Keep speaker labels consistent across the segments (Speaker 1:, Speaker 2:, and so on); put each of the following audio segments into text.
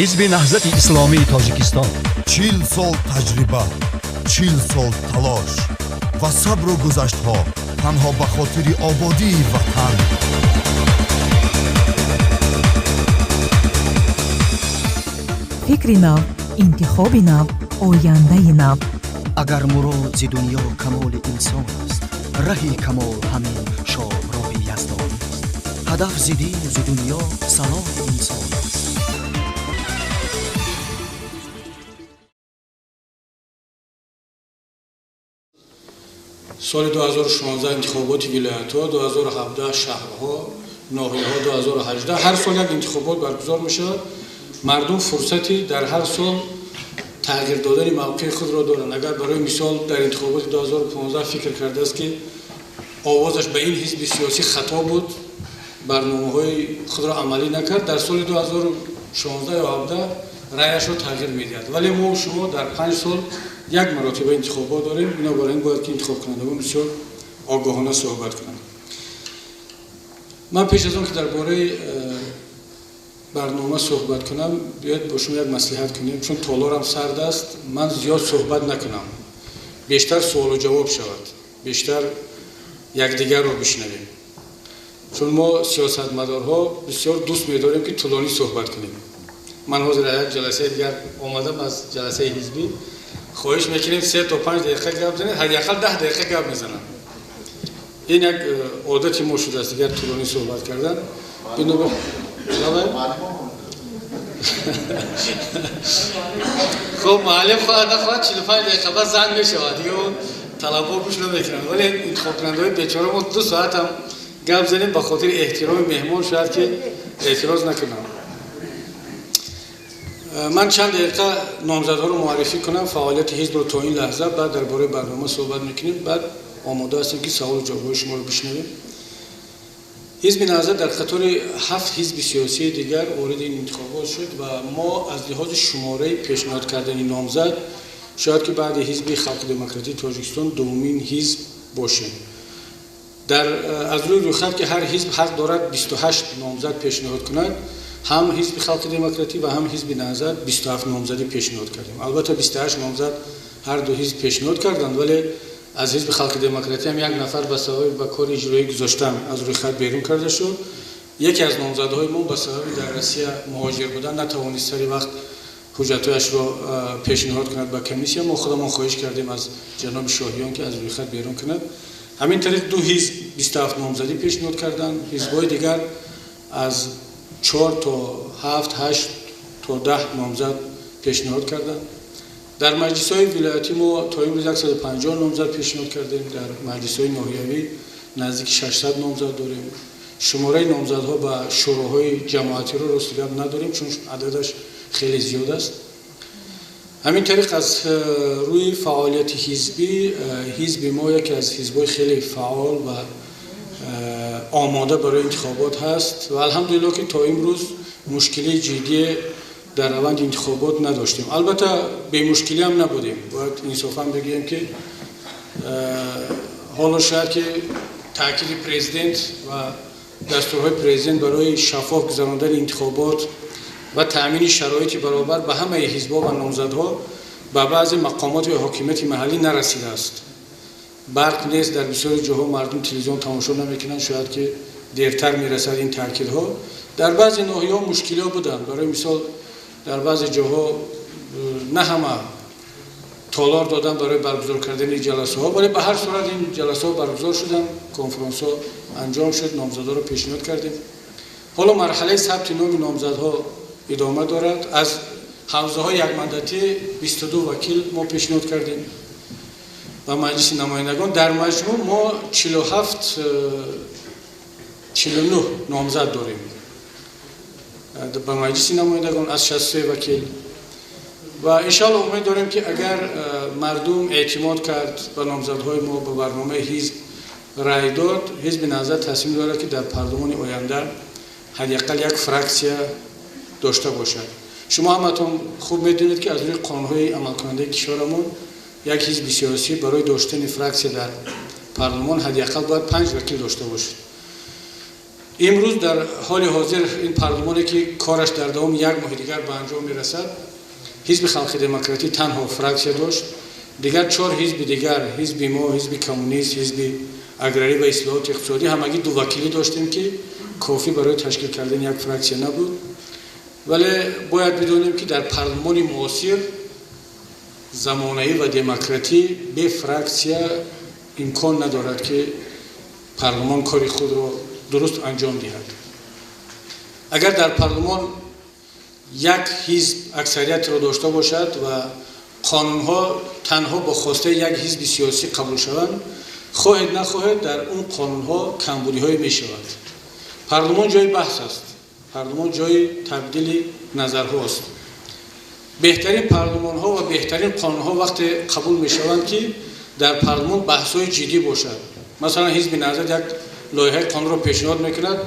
Speaker 1: Ҳизби Наҳзати Исломии Тоҷикистон.
Speaker 2: 40 сол таҷриба, 40 сол талош ва сабру гузаштҳо танҳо ба хотири ободии ватан.
Speaker 3: Фикри нав, интихоби нав, ояндаи нав.
Speaker 4: Агар мурод зи дунё камоли инсон аст, раҳи камол ҳамин шоҳроҳи яздон аст. Ҳадаф зи дину зи дунё салоҳи инсон аст.
Speaker 5: Соли 2016 интихоботи вилоятҳо, 2017 шаҳрҳо, ноҳияҳо, 2018 ҳар сол як интихобот баргузор мешавад. Мардум фурсати дар ҳар сол тағйир додани мавқеи худро доранд. Агар барои мисол дар интихоботи 2015 фикр кардааст, ки овозаш ба ин ҳизби сиёсӣ хато буд, барномаҳои худро амалӣ накард, дар соли 2016 ё 17 раъяшро тағйир медиҳад. Вале мо шумо дар 5 сол як маротиба интихобот дорем, бинобар ин бояд ки интихобкунандагон бисёр огоҳона суҳбат кунанд. Ман пеш аз он ки дар бораи барнома суҳбат кунам, биёед бо шумо як маслиҳат кунем, чун толорам сард аст, ман зиёд суҳбат накунам, бештар суолу ҷавоб шавад, бештар якдигарро бишнавем, чун мо сиёсатмадорҳо бисёр дӯст медорем, ки тӯлонӣ суҳбат кунем. Ман ҳозир як ҷаласаи дигар омадам аз ҷаласаи ҳизбӣ, хоҳиш мекунем 3 то 5 дақиқа гап занед, ҳадди ақал 10 дақиқа гап мезанам. Ин як одати мо шудааст дигар тӯлонӣ суҳбат кардан. Бинобар хуб, муаллим хоҳад нахоҳад 45 дақиқа баъд занг мешавад, дигар он талабҳо гӯш намекунанд. Вале интихобкунандаҳои бечора мо 2 соат ҳам гап занем, ба хотири эҳтироми меҳмон шояд ки эътироз накунам. Ман чанд дақиқа номзадҳоро муаррифӣ кунам, фаъолияти ҳизбро то ин лаҳза, баъд дар бораи барнома суҳбат мекунем, баъд омода ҳастем, ки саволу ҷавобҳои шуморо бишнавем. Ҳизби Наҳзат дар қатори 7 ҳизби сиёсии дигар вориди ин интихобот шуд ва мо аз лиҳози шумораи пешниҳод кардани номзад шояд ки баъди Ҳизби Халқи Демократии Тоҷикистон дуввумин ҳизб бошем. Аз рӯи рӯйхат ки ҳар ҳизб ҳақ дорад 28 номзад пешниҳод кунад, ҳам Ҳизби Халқи Демократӣ ва ҳам Ҳизби Наҳзат 27 номзадӣ пешниҳод кардем. Албатта 28 номзад ҳар ду ҳизб пешниҳод карданд, вале аз Ҳизби Халқи Демократӣ ҳам як нафар ба сабаби ба кори иҷроӣ гузоштан аз рӯйхат берун карда шуд. Яке аз номзадҳои мо ба сабаби дар Россия муҳоҷир будан натавонист сари вақт ҳуҷҷатҳояшро пешниҳод кунад ба комиссия. Мо худамон хоҳиш кардем аз ҷаноби Шоҳиён, ки аз рӯйхат берун кунад. Ҳамин тариқ ду ҳизб 27 номзадӣ пешниҳод карданд. Ҳизбҳои дигар аз 4 то 7, 8 то 10 номзад пешниҳод карданд. Дар маҷлисҳои вилоятӣ мо то имрӯз 150 номзад пешниҳод кардем, дар маҷлисҳои ноҳиявӣ наздики 600 номзад дорем. Шумораи номзадҳо ба шӯроҳои ҷамоатиро рости гап надорем, чун ададаш хеле зиёд аст. Ҳамин тариқ аз рӯи фаъолияти ҳизбӣ, ҳизби мо яке аз ҳизбҳои хеле фаъол ва омода барои интихобот ҳаст ва алҳамдулиллоҳ, ки то имрӯз мушкилии ҷиддие дар раванди интихобот надоштем. Албатта бемушкилӣ ҳам набудем, бояд инсофан бигӯем, ки ҳоло шояд ки таъкиди президент ва дастурҳои президент барои шаффоф гузарондани интихобот ва таъмини шароити баробар ба ҳамаи ҳизбҳо ва номзадҳо ба баъзе мақомоти ҳокимияти маҳаллӣ нарасидааст. Барқ нест, дар бисёри ҷоҳо мардум телевизион тамошо намекунанд, шояд ки дертар мерасад ин таъкидҳо. Дар баъзе ноҳияҳо мушкилиҳо буданд, барои мисол дар баъзе ҷоҳо на ҳама толор додан барои баргузор кардани ҷаласаҳо, вале ба ҳар сурат ин ҷаласаҳо баргузор шуданд, конфронсҳо анҷом шуд, номзадҳоро пешниҳод кардем. Ҳоло марҳалаи сабти номи номзадҳо идома дорад. Аз ҳавзаҳои якмандатӣ 22 вакил мо пешниҳод кардем ба Маҷлиси намояндагон. Дар маҷмӯъ мо 47, 49 номзад дорем ба Маҷлиси намояндагон аз 63 вакил ва иншоалло умед дорем, ки агар мардум эътимод кард ба номзадҳои мо, ба барномаи ҳизб рай дод, Ҳизби Наҳзат тасмим дорад, ки дар парлумони оянда ҳадди ақал як фраксия дошта бошад. Шумо ҳаматон хуб медонед, ки аз рӯи қонунҳои амалкунандаи кишварамон як ҳизби сиёсӣ барои доштани фраксия дар парлумон ҳадди ақал бояд 5 вакил дошта бошад. Имрӯз дар ҳоли ҳозир ин парлумоне ки кораш дар давоми як моҳи дигар ба анҷом мерасад, ҳизби халқи демократӣ танҳо фраксия дошт. Дигар чор ҳизби дигар, ҳизби мо, ҳизби коммунист, ҳизби аграрӣ ва ислоҳоти иқтисодӣ, ҳамагӣ ду вакилӣ доштем, ки кофӣ барои ташкил кардани як фраксия набуд. Вале бояд бидонем, ки дар парлумони муосир замонаӣ ва демократӣ бе фраксия имкон надорад, ки парлумон кори худро дуруст анҷом диҳад. Агар дар парлумон як ҳизб аксариятро дошта бошад ва қонунҳо танҳо бо хостаи як ҳизби сиёсӣ қабул шаванд, хоҳед нахоҳед, дар он қонунҳо камбудиҳое мешавад. Парлумон ҷои баҳс аст, парлумон ҷои табдили назарҳо аст. Беҳтарин парлумонҳо ва беҳтарин қонунҳо вақте қабул мешаванд, ки дар парлумон баҳсҳои ҷиддӣ бошад. Масалан, ҳизби Наҳзат як лоиҳаи қонунро пешниҳод мекунад,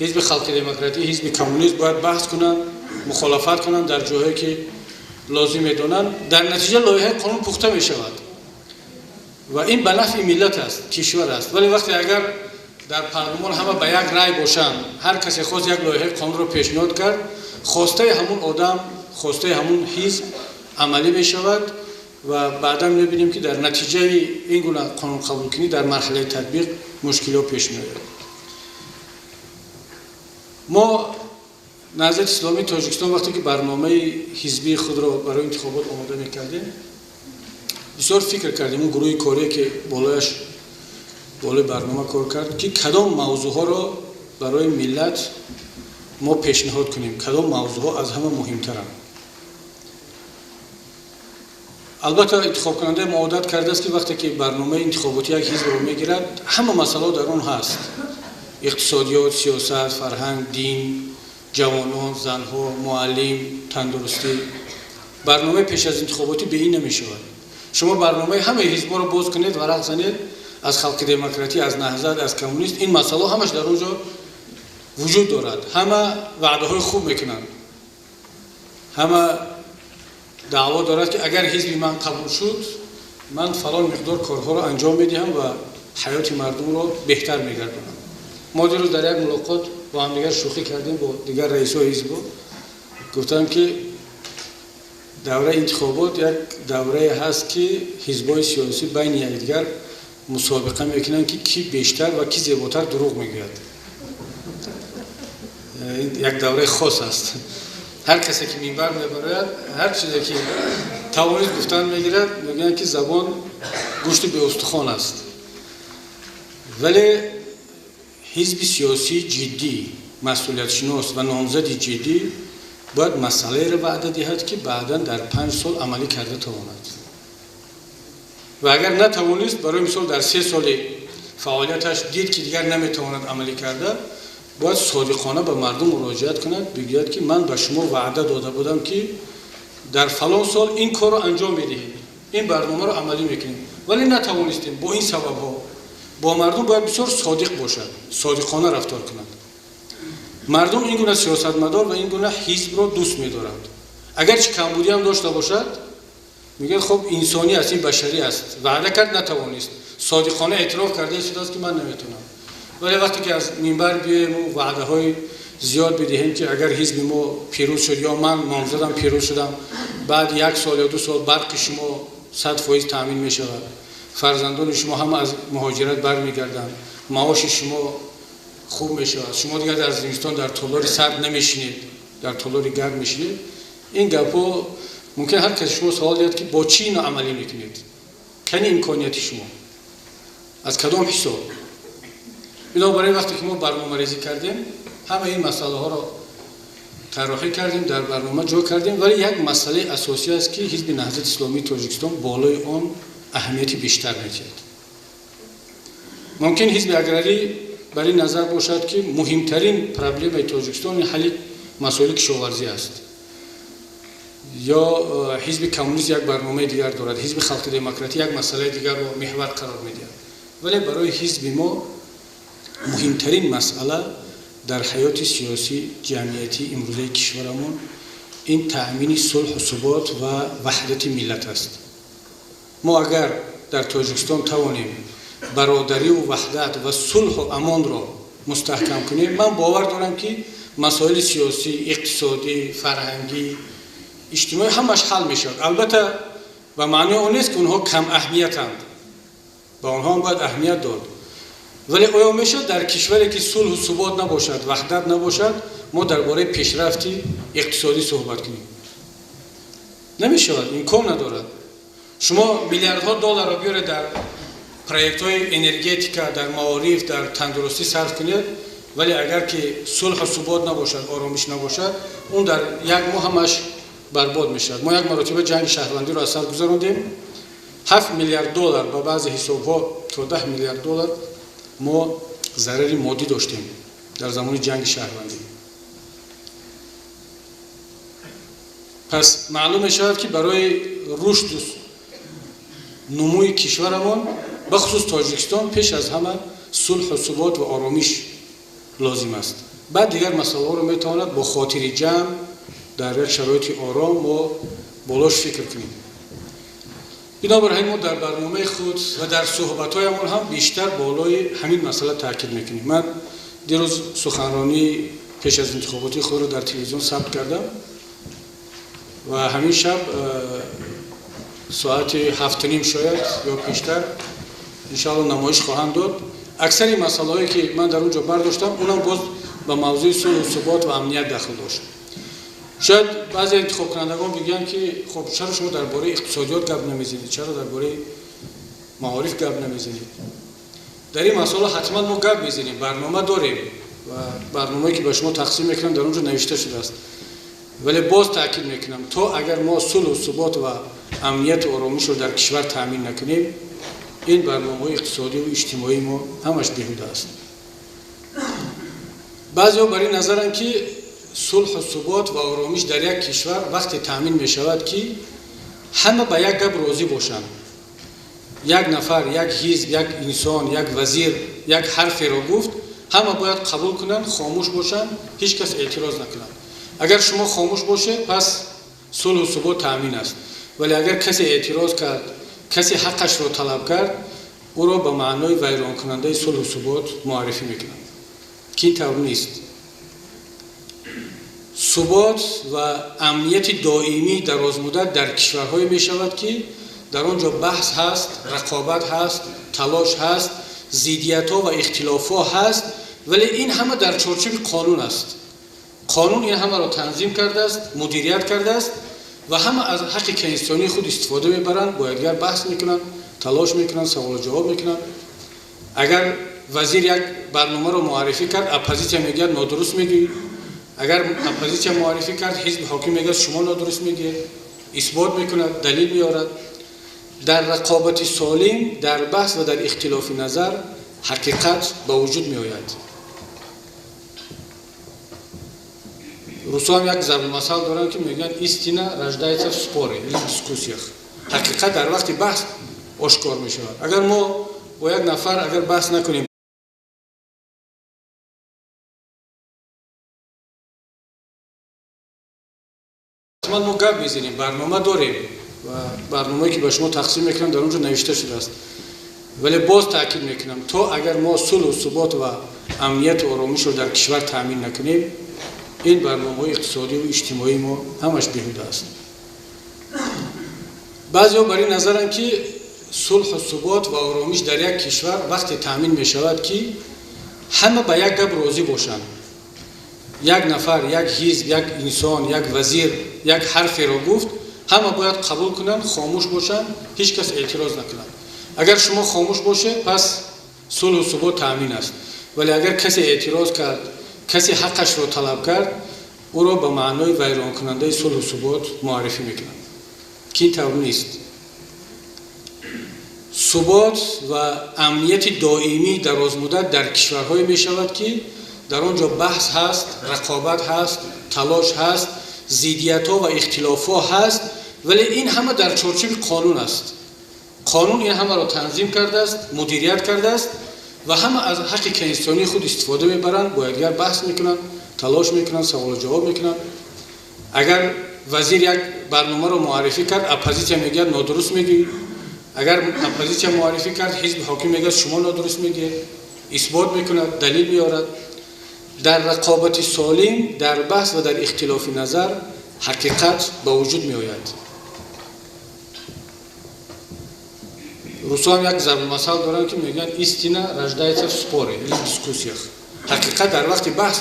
Speaker 5: ҳизби халқи демократӣ, ҳизби коммунист бояд баҳс кунанд, мухолафат кунанд дар ҷоҳое ки лозим медонанд. Дар натиҷа лоиҳаи қонун пухта мешавад ва ин ба нафъи миллат аст, кишвар аст. Вале вақте агар дар парлумон ҳама ба як рай бошанд, ҳар касе хост як лоиҳаи қонунро пешниҳод кард, хостаи ҳамун одам, хостаи ҳамун ҳизб амалӣ мешавад ва баъдан мебинем, ки дар натиҷаи ин гуна қонунқабулкунӣ дар марҳилаи татбиқ мушкилиҳо пеш меояд. Мо, Наҳзати исломии Тоҷикистон, вақте ки барномаи ҳизбии худро барои интихобот омода мекардем, бисёр фикр кардем, он гурӯҳи корие ки болояш болои барнома кор кард, ки кадом мавзӯъҳоро барои миллат мо пешниҳод кунем, кадом мавзӯъҳо аз ҳама муҳимтаранд. Албатта, интихобкунандаи мо одат кардааст, ки вақте ки барномаи интихоботӣ як ҳизбро мегирад, ҳама масъалаҳо дар он ҳаст: иқтисодиёт, сиёсат, фарҳанг, дин, ҷавонон, занҳо, муаллим, тандурустӣ. Барномаи пеш аз интихоботӣ бе ин намешавад. Шумо барномаи ҳамаи ҳизбҳоро боз кунед, варақ занед, аз халқи демократӣ, аз Наҳзат, аз коммунист, ин масъалаҳо ҳамаш дар он ҷо вуҷуд дорад. Ҳама ваъдаҳои хуб мекунанд, ҳама даъво дорад, ки агар ҳизби ман қабул шуд, ман фалон миқдор корҳоро анҷом медиҳам ва ҳаёти мардумро беҳтар мегардонам. Мо дирӯз дар як мулоқот бо ҳамдигар шӯхӣ кардем бо дигар раисҳои ҳизбо, гуфтам, ки давраи интихобот як даврае ҳаст, ки ҳизбҳои сиёсӣ байни якдигар мусобиқа мекунанд, ки кӣ бештар ва кӣ зеботар дурӯғ мегӯяд. Як давраи хос аст. Ҳар касе ки минбар мебарояд, ҳар чизе ки тавонист, гуфтан мегирад. Мегӯянд, ки забон гӯшти беустухон аст. Вале ҳизби сиёсии ҷиддӣ, масъулиятшинос ва номзади ҷиддӣ бояд масъалаеро ваъда диҳад, ки баъдан дар 5 сол амалӣ карда тавонад. Ва агар натавонист, барои мисол, дар 3 соли фаъолияташ дид, ки дигар наметавонад амалӣ карда, бояд содиқона ба мардум муроҷиат кунад, бигӯяд, ки ман ба шумо ваъда дода будам, ки дар фалон сол ин корро анҷом медиҳем, ин барномаро амалӣ мекунем, вале натавонистем бо ин сабабҳо. Бо мардум бояд бисёр содиқ бошад, содиқона рафтор кунад. Мардум ин гуна сиёсатмадор ва ин гуна ҳизбро дӯст медорад. Агарчи камбудиам дошта бошад, мегӯяд: хуб, инсонӣ аст, ин башарӣ аст, ваъда кард, натавонист, содиқона эътироф карда истодааст, ки ман наметавонам. Вале вақте ки аз минбар биёему ваъдаҳои зиёд бидиҳем, ки агар ҳизби мо пирӯз шуд ё ман номзадам пирӯз шудам, баъд як сол ё 2 сол барқи шумо 100% таъмин мешавад, фарзандони шумо ҳама аз муҳоҷират бармегарданд, маоши шумо хуб мешавад, шумо дигар дар зимистон дар толори сард намешинед, дар толори гарм мешинед, ин гапҳо мумкин ҳар касе шумо савол диҳад, ки бо чӣ ино амалӣ мекунед, кани имконияти шумо, аз кадом ҳисоб? Бинобар ин, вақте ки мо барномарезӣ кардем, ҳама ин масъалаҳоро тарроҳӣ кардем, дар барнома ҷо кардем. Вале як масъалаи асосӣ аст, ки ҳизби Наҳзати исломии Тоҷикистон болои он аҳамияти бештар медиҳад. Мумкин ҳизби аграрӣ бар ин назар бошад, ки муҳимтарин проблемаи Тоҷикистон ҳалли масоили кишоварзӣ аст, ё ҳизби коммунист як барномаи дигар дорад, ҳизби халқи демократӣ як масъалаи дигарро меҳвар қарор медиҳад. Вале барои ҳизби мо муҳимтарин масъала дар ҳаёти сиёсӣ, ҷамъиятии имрӯзаи кишварамон ин таъмини сулҳу субот ва ваҳдати миллат аст. Мо агар дар Тоҷикистон тавонем бародариву ваҳдат ва сулҳу амонро мустаҳкам кунем, ман бовар дорам, ки масоили сиёсӣ, иқтисодӣ, фарҳангӣ, иҷтимоӣ ҳамаш ҳал мешавад. Албатта, ба маънои он нест, ки онҳо кам аҳамиятанд, ба онҳо ҳам бояд аҳамият дод. Вале оё мешавад дар кишваре, ки сулҳу субот набошад, ваҳдат набошад, мо дар бораи пешрафти иқтисодӣ суҳбат кунем? Намешавад, имкон надорад. Шумо миллиардҳо долларро биёред, дар проектҳои энергетика, дар маориф, дар тандурустӣ сарф кунед, вале агар ки сулҳу субот набошад, оромиш набошад, он дар як моҳ ҳамаш барбод мешавад. Мо як маротиба ҷанги шаҳрвандиро аз сар гузарондем. 7 миллиард доллар, ба баъзе ҳисобҳо то 10 миллиард доллар мо зарари моддӣ доштем дар замони ҷанги шаҳрвандӣ. Пас маълум мешавад, ки барои рушду нумӯи кишварамон, бахусус Тоҷикистон, пеш аз ҳама сулҳу субот ва оромиш лозим аст. Баъд дигар масъалаҳоро метавонад бо хотири ҷамъ, дар як шароити ором мо болош фикр кунем. Бинобар ҳамин мо дар барномаи худ ва дар суҳбатҳоямон ҳам бештар болои ҳамин масъала таъкид мекунем. Ман дирӯз суханронии пеш аз интихоботии худро дар телевизион сабт кардам ва ҳамин шаб соати 7:30 шояд ё пештар, иншоалло, намоиш хоҳам дод. Аксари масъалаҳое, ки ман дар он ҷо бардоштам, онам боз ба мавзӯи сулҳу субот ва амният дахл дошт. Шояд баъзе интихобкунандагон бигӯянд, ки хоб, чаро шумо дар бораи иқтисодиёт гап намезанед, чаро дар бораи маориф гап намезанед? Дар ин масъала ҳатман мо гап мезанем, барнома дорем ва барномае, ки ба шумо тақсим мекунам, дар он ҷо навишта шудааст. Вале боз таъкид мекунам, то агар мо сулҳу субот ва амнияту оромишро дар кишвар таъмин накунем, ин барномаҳои иқтисодиву иҷтимоии мо ҳамаш беҳуда аст. Баъзеҳо бар ин назаранд, ки сулҳу субот ва оромиш дар як кишвар вақте таъмин мешавад, ки ҳама ба як гап розӣ бошанд. Як нафар, як ҳизб, як инсон, як вазир як ҳарферо гуфт, ҳама бояд қабул кунанд, хомӯш бошанд, ҳеҷ кас эътироз накунанд. Агар шумо хомӯш бошед, пас сулҳу субот таъмин аст. Вале агар касе эътироз кард, касе ҳаққашро талаб кард, ӯро ба маънои вайронкунандаи сулҳу субот муаррифӣ мекунанд, ки ин тавр нест. Субот ва амнияти доимии дарозмуддат дар кишварҳое мешавад, ки дар он ҷо баҳс ҳаст, рақобат ҳаст, талош ҳаст, зиддиятҳо ва ихтилофҳо ҳаст, вале ин ҳама дар чорчӯби қонун аст. Қонун ин ҳамаро танзим кардааст, мудирият кардааст ва ҳама аз ҳаққи конститутсионии худ истифода мебаранд, бо якдигар баҳс мекунанд, талош мекунанд, саволу ҷавоб мекунанд. Агар вазир як барномаро муаррифӣ кард, оппозитсия мегӯяд: «Нодуруст мегӯӣ». Агар оппозитсия муаррифӣ кард, ҳизби ҳоким мегӯяд: «Шумо нодуруст мегӯед», исбот мекунад, далил меорад. Дар рақобати солим, дар баҳс ва дар ихтилофи назар ҳақиқат ба вуҷуд меояд. Русоам як зарбулмасал доранд, ки мегӯянд: «Истина рождается в споре или в дискуссиях». Ҳақиқат дар вақти баҳс ошкор мешавад. Агар мо бо як нафар агар баҳс накунем, ҳатман мо гап мезанем, барнома дорем ва барномае, ки ба шумо тақсим мекунам, дар он ҷо навишта шудааст. Вале боз таъкид мекунам, то агар мо сулҳу субот ва амнияту оромишро дар кишвар таъмин накунем, ин барномаҳои иқтисодиву иҷтимоии мо ҳамаш беҳуда аст. Баъзеҳо бар ин назаранд, ки сулҳу субот ва оромиш дар як кишвар вақте таъмин мешавад, ки ҳама ба як гап розӣ бошанд. Як нафар, як ҳизб, як инсон, як вазир як ҳарферо гуфт, ҳама бояд қабул кунанд, хомӯш бошанд, ҳеҷ кас эътироз накунанд. Агар шумо хомӯш бошед, пас сулҳу субот таъмин аст. Вале агар касе эътироз кард, касе ҳаққашро талаб кард, ӯро ба маънои вайронкунандаи сулҳу субот муаррифӣ мекунанд, ки ин тавр нест. Субот ва амнияти доимии дарозмуддат дар кишварҳое мешавад, ки дар он ҷо баҳс ҳаст, рақобат ҳаст, талош ҳаст, зиддиятҳо ва ихтилофҳо ҳаст, вале ин ҳама дар чорчӯби қонун аст. Қонун ин ҳамаро танзим кардааст, мудирият кардааст ва ҳама аз ҳаққи конститутсионии худ истифода мебаранд, бо якдигар баҳс мекунанд, талош мекунанд, саволу ҷавоб мекунанд. Агар вазир як барномаро муаррифӣ кард, оппозитсия мегӯяд: «Нодуруст мегӯӣ». Агар оппозитсия муаррифӣ кард, ҳизби ҳоким мегӯяд: «Шумо нодуруст мегӯед», исбот мекунад, далил меорад. Дар рақобати солим, дар баҳс ва дар ихтилофи назар ҳақиқат ба вуҷуд меояд. Русо ҳам як зарбулмасал доранд, ки мегӯянд: истина рождается в споре или в дискуссиях. Ҳақиқат дар вақти баҳс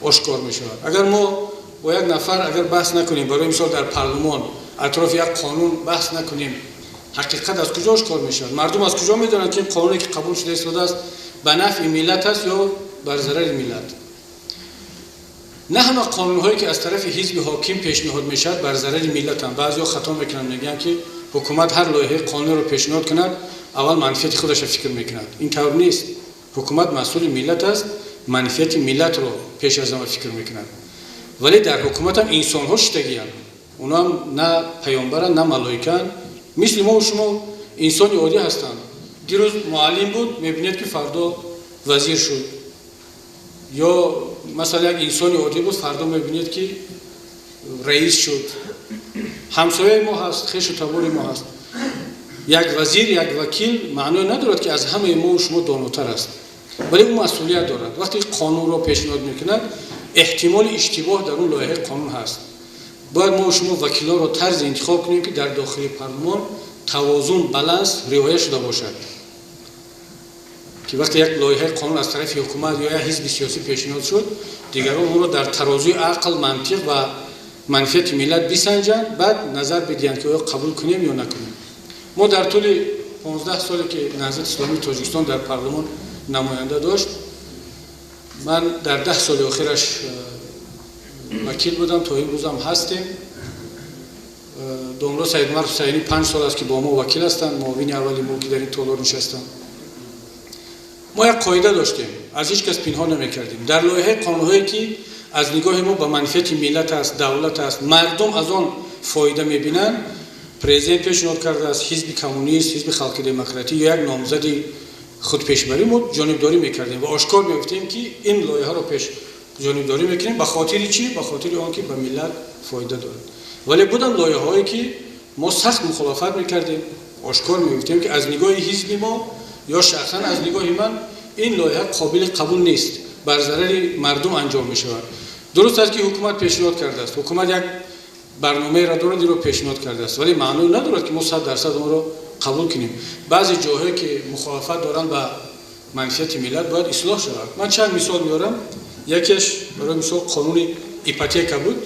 Speaker 5: ошкор мешавад. Агар мо бо як нафар агар баҳс накунем, барои мисол дар парлумон атрофи як қонун баҳс накунем, ҳақиқат аз куҷо ошкор мешавад? Мардум аз куҷо медонанд, ки ин қонуне ки қабул шуда истодааст, ба нафъи миллат аст ё бар зарари миллат? На ҳама қонунҳое ки аз тарафи ҳизби ҳоким пешниҳод мешавад, бар зарари миллатанд. Баъзеҳо хато мекунанд, мегӯянд, ки ҳукумат ҳар лоиҳаи қонунеро пешниҳод кунад, аввал манфиати худашро фикр мекунад. Ин тавр нест. Ҳукумат масъули миллат аст, манфиати миллатро пеш аз ҳама фикр мекунад. Вале дар ҳукумат ҳам инсонҳо шидагиянд. Онҳо ҳам на паёмбаранд, на малоикаанд, мисли мо шумо инсони оддӣ ҳастанд. Дирӯз муаллим буд, мебинед, ки фардо вазир шуд. Ё масалан як инсони оддӣ буд, фардо мебинед, ки раис шуд. Ҳамсояи мо ҳаст, хешу табори мо ҳаст. Як вазир, як вакил маъное надорад, ки аз ҳамаи мо шумо донотар аст, вале ӯ масъулият дорад. Вақте қонунро пешниҳод мекунад, эҳтимоли иштибоҳ дар он лоиҳаи қонун ҳаст. Бояд мо шумо вакилонро тарзе интихоб кунем, ки дар дохили парлумон тавозун, баланс риоя шуда бошад, ки вақте як лоиҳаи қонун аз тарафи ҳукумат ё як ҳизби сиёсӣ пешниҳод шуд, дигарон онро дар тарозуи ақл, мантиқ ва манфиати миллат бисанҷанд, баъд назар бидиҳанд, ки оё қабул кунем ё накунем. Мо дар тӯли 15 соле ки Наҳзати Исломии Тоҷикистон дар парлумон намоянда дошт, ман дар 10 соли охираш вакил будам, то имрӯзам ҳастем. Домло Саидумар Ҳусайнӣ 5 сол аст, ки бо мо вакил ҳастанд, муовини аввали мо, ки дар ин толор нишастанд. Мо як қоида доштем, аз ҳеҷ кас пинҳон намекардем. Дар лоиҳаи қонунҳое ки аз нигоҳи мо ба манфиати миллат аст, давлат аст, мардум аз он фоида мебинанд, президент пешниҳод кардааст, ҳизби коммунист, ҳизби халқи демократӣ ё як номзади худпешбарӣ, мо ҷонибдорӣ мекардем ва ошкор мегуфтем, ки ин лоиҳаро пеш ҷонибдорӣ мекунем. Ба хотири чӣ? Ба хотири он ки ба миллат фоида дорад. Вале буданд лоиҳаҳое ки мо сахт мухолифат мекардем, ошкор мегуфтем, ки аз нигоҳи ҳизби мо ё шахсан аз нигоҳи ман ин лоиҳа қобили қабул нест, бар зарари мардум анҷом мешавад. Дуруст аст, ки ҳукумат пешниҳод кардааст, ҳукумат як барномаеро дорад, инро пешниҳод кардааст, вале маъное надорад, ки мо 100% онро қабул кунем. Баъзе ҷоҳое ки мухолифат доранд ба манфиати миллат, бояд ислоҳ шавад. Ман чанд мисол меорам. Якеш барои мисол қонуни ипотека буд.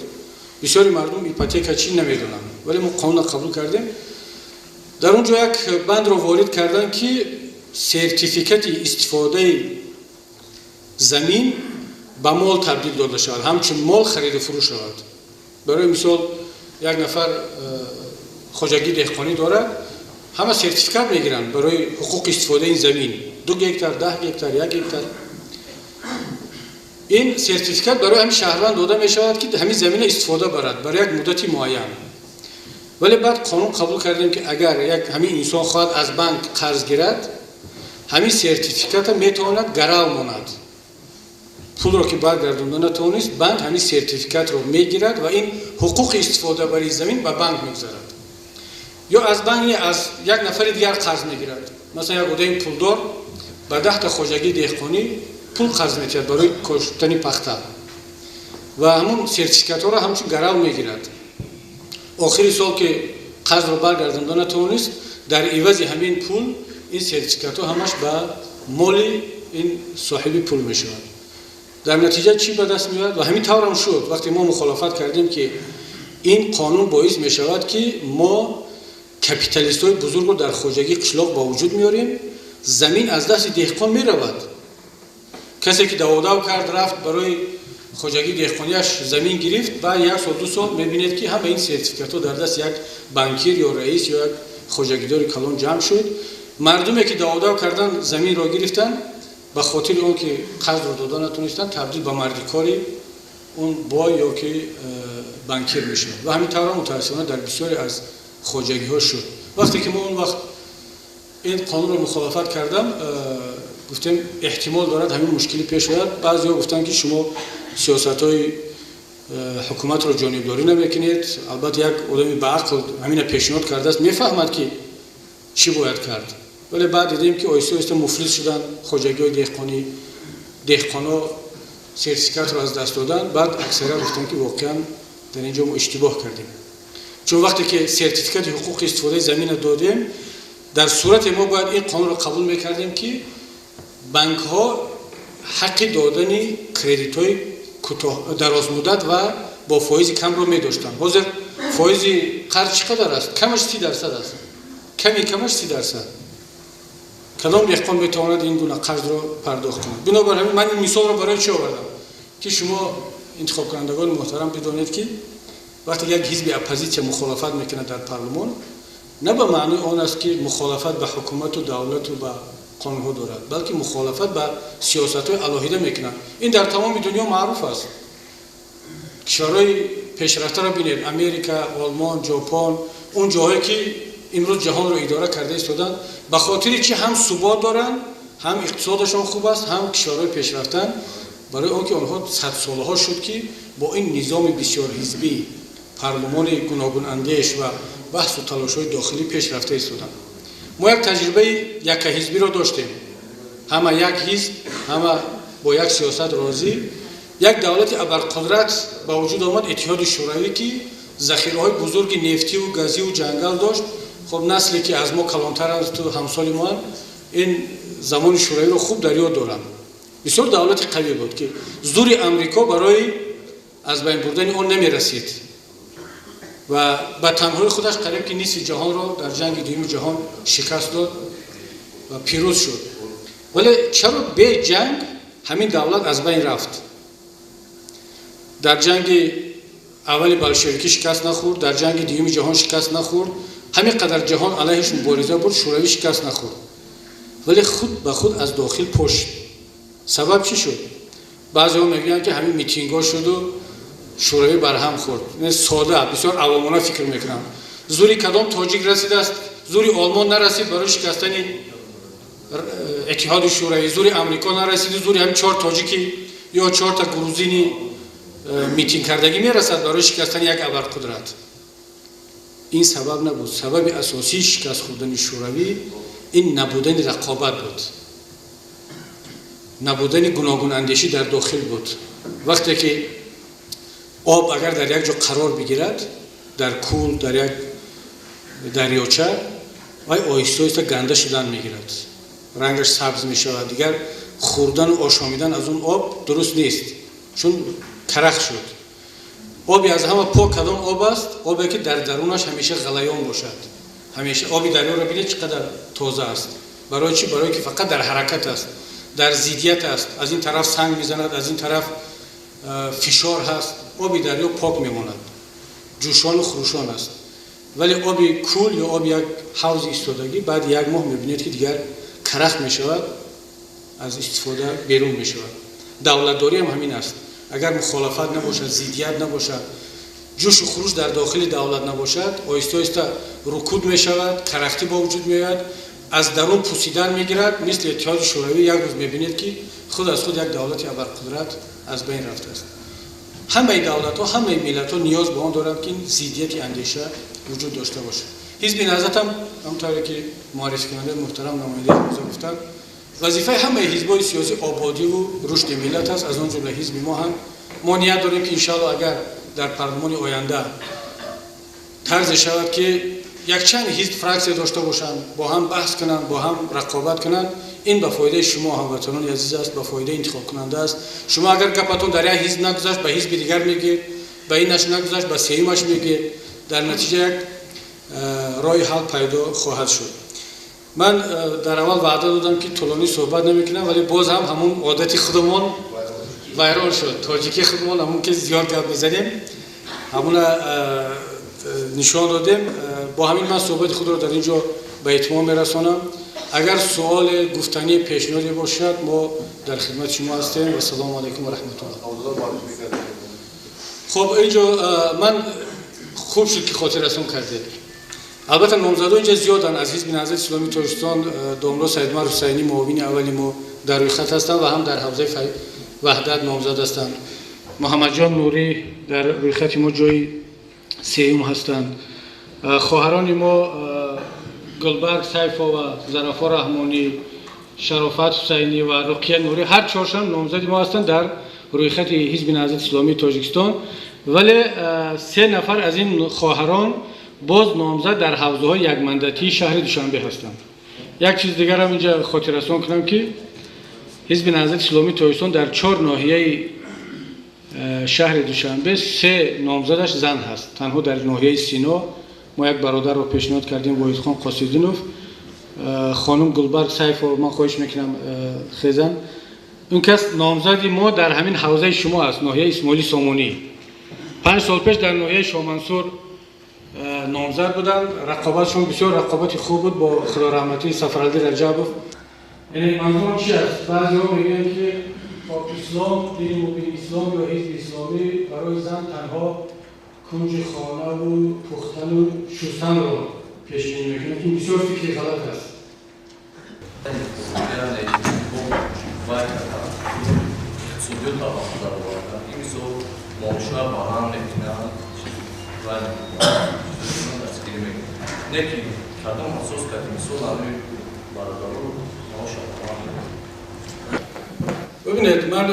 Speaker 5: Бисёри мардум ипотека чӣ намедонанд, вале мо қонунро қабул кардем. Дар он ҷо як бандро ворид карданд, ки сертификати истифодаи замин ба мол табдил дода шавад, ҳамчун мол хариду фурӯш шавад. Барои мисол як нафар хоҷагии деҳқонӣ дорад, ҳама сертификат мегиранд барои ҳуқуқи истифодаи ин замин: 2 гектар, 10 гектар, 1 гектар. Ин сертификат барои ҳамин шаҳрванд дода мешавад, ки ҳамин замина истифода барад барои як муддати муайян. Вале баъд қонун қабул кардем, ки агар як ҳамин инсон хоҳад аз банк қарз гирад, ҳамин сертификата метавонад гарав монад. Пулро ки баргардонда натавонист, банк ҳамин сертификатро мегирад ва ин ҳуқуқи истифодабарии замин ба банк мегузарад. Ё аз банк не, аз як нафари дигар қарз мегирад. Масалан, як одами пулдор ба 10-та хоҷагии деҳқонӣ пул қарз метиҳад барои коштани пахта ва ҳамун сертификатҳоро ҳамчун гарав мегирад. Охири сол ки қарзро баргардонда натавонист, дар ивази ҳамин пул ин сертификатҳо ҳамаш ба моли ин соҳиби пул мешавад. Дар натиҷа чӣ ба даст меояд? Ва ҳамин таврам шуд. Вақте мо мухолифат кардем, ки ин қонун боис мешавад, ки мо капиталистҳои бузургро дар хоҷагии қишлоқ ба вуҷуд меорем, замин аз дасти деҳқон меравад. Касе ки даводав кард, рафт, барои хоҷагии деҳқонияш замин гирифт, баъд як сол, 2 сол мебинед, ки ҳама ин сертификатҳо дар дасти як банкир ё раис ё як хоҷагидори калон ҷамъ шуд. Мардуме ки даводав кардан, заминро гирифтанд, ба хотири он ки қарзро дода натонистанд, табдил ба мардикори он бой ё ки банкир мешавад. Ва ҳамин тавра мутаассифона дар бисёре аз хоҷагиҳо шуд. Вақте ки мо он вақт ин қонунро мухолифат кардам, гуфтем, эҳтимол дорад ҳамин мушкилӣ пеш ояд. Баъзеҳо гуфтанд, ки шумо сиёсатҳои ҳукуматро ҷонибдорӣ намекунед. Албатта, як одами баақл ҳамина пешниҳод кардааст, мефаҳмад, ки чӣ бояд кард. Вале баъд дидем, ки оҳиста оҳиста муфлис шуданд хоҷагиҳои деҳқонӣ, деҳқонҳо сертификатро аз даст доданд. Баъд аксарият гуфтанд, ки воқеан дар ин ҷо мо иштибоҳ кардем, чун вақте ки сертификати ҳуқуқи истифодаи заминро додем, дар сурате мо бояд ин қонунро қабул мекардем, ки банкҳо ҳаққи додани кредитҳои дарозмуддат ва бо фоизи камро медоштанд. Ҳозир фоизи қарз чӣ қадар аст? Камаш 30% аст, ками камаш 30%. Кадом деҳқон метавонад ин гуна қарзро пардохт кунад? Бинобар ҳамин ман ин мисолро барои чӣ овардам? Ки шумо, интихобкунандагони муҳтарам, бидонед, ки вақте як ҳизби оппозитсия мухолафат мекунад дар парлумон, на ба маънои он аст, ки мухолафат ба ҳукумату давлату ба қонунҳо дорад, балки мухолафат ба сиёсатҳои алоҳида мекунад. Ин дар тамоми дунё маъруф аст. Кишварҳои пешрафтаро бинед: Америка, Олмон, Ҷопон, он ҷоҳое ки имрӯз ҷаҳонро идора карда истоданд, ба хотири чӣ ҳам субот доранд, ҳам иқтисодашон хуб аст, ҳам кишварҳои пешрафтанд? Барои он ки онҳо садсолаҳо шуд, ки бо ин низоми бисёрҳизбӣ, парлумони гуногунандеш ва баҳсу талошҳои дохилӣ пеш рафта истоданд. Мо як таҷрибаи яккаҳизбиро доштем: ҳама як ҳизб, ҳама бо як сиёсат розӣ. Як давлати абарқудрат ба вуҷуд омад, Иттиҳоди Шӯравӣ, ки захираҳои бузурги нефтиву газиву ҷангал дошт. Хоб, насле ки аз мо калонтаранд, ту ҳамсоли моанд, ин замони Шӯравиро хуб дар ёд доранд. Бисёр давлати қавӣ буд, ки зури Амрико барои аз байн бурдани он намерасид ва ба танҳои худаш қариб ки нисфи ҷаҳонро дар ҷанги дуюми ҷаҳон шикаст дод ва пирӯз шуд. Вале чаро бе ҷанг ҳамин давлат аз байн рафт? Дар ҷанги аввали болшевикӣ шикаст нахӯрд, дар ҷанги дуюми ҷаҳон шикаст нахӯрд. Ҳамин қадар ҷаҳон алайҳиш мубориза бурд, Шӯравӣ шикаст нахӯрд, вале худ ба худ аз дохил пошид. Сабаб чӣ шуд? Баъзеҳо мегӯянд, ки ҳамин митингҳо шуду Шӯравӣ барҳам хӯрд. Сода, бисёр авомона фикр мекунам. Зури кадом тоҷик расидааст? Зури Олмон нарасид барои шикастани Иттиҳоди Шӯравӣ, зури Амрико нарасиду зури ҳамин чор тоҷики ё чорта грузини митинг кардагӣ мерасад барои шикастани як абарқудрат? Ин сабаб набуд. Сабаби асосии шикаст хӯрдани Шӯравӣ ин набудани рақобат буд, набудани гуногунандешӣ дар дохил буд. Вақте ки об агар дар як ҷо қарор бигирад, дар кӯл, дар як дарёча, вай оҳиста оҳиста ганда шудан мегирад, рангаш сабз мешавад. Дигар хӯрдану ошомидан аз он об дуруст нест, чун карах шуд. Оби аз ҳама пок кадом об аст? Обе ки дар дарунаш ҳамеша ғалаён бошад. Ҳамеша оби дарёро бинед, чӣ қадар тоза аст. Барои чӣ? Барое ки фақат дар ҳаракат аст, дар зиддият аст. Аз ин тараф санг мезанад, аз ин тараф фишор ҳаст, оби дарё пок мемонад, ҷӯшону хурӯшон аст. Вале оби кӯл ё оби як ҳавзи истодагӣ баъди як моҳ мебинед, ки дигар карах мешавад, аз истифода берун мешавад. Давлатдорӣ ҳам ҳамин аст. Агар мухолафат набошад, зиддият набошад, ҷӯшу хуруш дар дохили давлат набошад, оҳиста оҳиста рукуд мешавад, карахтӣ ба вуҷуд меояд, аз дарун пусидан мегирад. Мисли Иттиҳоди Шӯравӣ як рӯз мебинед, ки худ аз худ як давлати абарқудрат аз байн рафтааст. Ҳамаи давлатҳо, ҳамаи миллатҳо ниёз ба он доранд, ки зиддияти андеша вуҷуд дошта бошад. Ҳизби Наҳзатам, ҳамонтавре ки муаррификунандаи муҳтарам, намояндаи ҳавза гуфтанд, вазифаи ҳамаи ҳизбҳои сиёсӣ ободиву рушди миллат аст, аз он ҷумла ҳизби мо ҳам. Мо ният дорем, ки иншоалло, агар дар парлумони оянда тарзе шавад, ки якчанд ҳизб фраксия дошта бошанд, бо ҳам баҳс кунанд, бо ҳам рақобат кунанд, ин ба фоидаи шумо, ҳамватанони азиз, аст, ба фоидаи интихобкунанда аст. Шумо агар гапатон дар як ҳизб нагузашт, ба ҳизби дигар мегӯед, ба инаш нагузашт, ба сеюмаш мегӯед. Дар натиҷа як роҳи ҳал пайдо хоҳад шуд. Ман дар аввал ваъда додам, ки тӯлонӣ суҳбат намекунам, вале боз ҳам ҳамун одати худамон вайрон шуд. Тоҷикии худамон, ҳамун ки зиёд гап мезанем, ҳамуна нишон додем. Бо ҳамин ман суҳбати худро дар ин ҷо ба итмом мерасонам. Агар суоле, гуфтанӣ, пешниҳоде бошад, мо дар хидмати шумо ҳастем. Вассалому алайкум ва раҳматуллоҳ. Хуб, инҷо ман хуб шуд, ки хотиррасон кардед. Албатта, номзадо инҷа зиёданд. Аз Ҳизби Наҳзати Исломии Тоҷикистон домло Саидумар Ҳусайнӣ, муовини аввали мо, дар рӯйхат ҳастанд ва ҳам дар ҳавзаи Ваҳдат номзад ҳастанд. Муҳаммадҷон Нурӣ дар рӯйхати мо ҷои сеюм ҳастанд. Хоҳарони мо Гулбарг Сайфова, Зарафо Раҳмонӣ, Шарофат Ҳусайнӣ ва Руқия Нурӣ, ҳар чоршон номзади мо ҳастанд дар рӯйхати Ҳизби Наҳзати Исломии Тоҷикистон. Вале се нафар аз ин хоҳарон боз номзад дар ҳавзаҳои якмандатии шаҳри Душанбе ҳастанд. Як чиз дигарам инҷа хотиррасон кунам, ки Ҳизби Наҳзати Исломии Тоҷикистон дар чор ноҳияи шаҳри Душанбе се номзадаш зан ҳаст. Танҳо дар ноҳияи Сино мо як бародарро пешниҳод кардем, Воҳидхон Қосидинов. Хонум Гулбарг Сайфова, ман хоҳиш мекунам, хезан. Ин кас номзади мо дар ҳамин ҳавзаи шумо аст, ноҳияи Исмоили Сомонӣ. 5 сол пеш дар ноҳияи Шомансур номзад буданд. Рақобатшон бисёр рақобати хуб буд бо худораҳматии Сафаралӣ Раҷабов. Яъне манзурам чи аст? Баъзеҳо мегӯянд, ки ислом, дини мубини ислом ё ҳизби исломӣ барои зан танҳо кунҷи хонаву пухтану шустанро пешбинӣ мекунад. Ин бисёр фикри ғалат аст.
Speaker 6: Иқтисодиёт ба худа овардан, ин мисол маошҳоя баланд мекунанд ва дастгирӣ мекунанд. Не ки кадом асос карди, мисол, ҳамин бародаро маоша баланд мекунанд?
Speaker 5: Бибинед, ман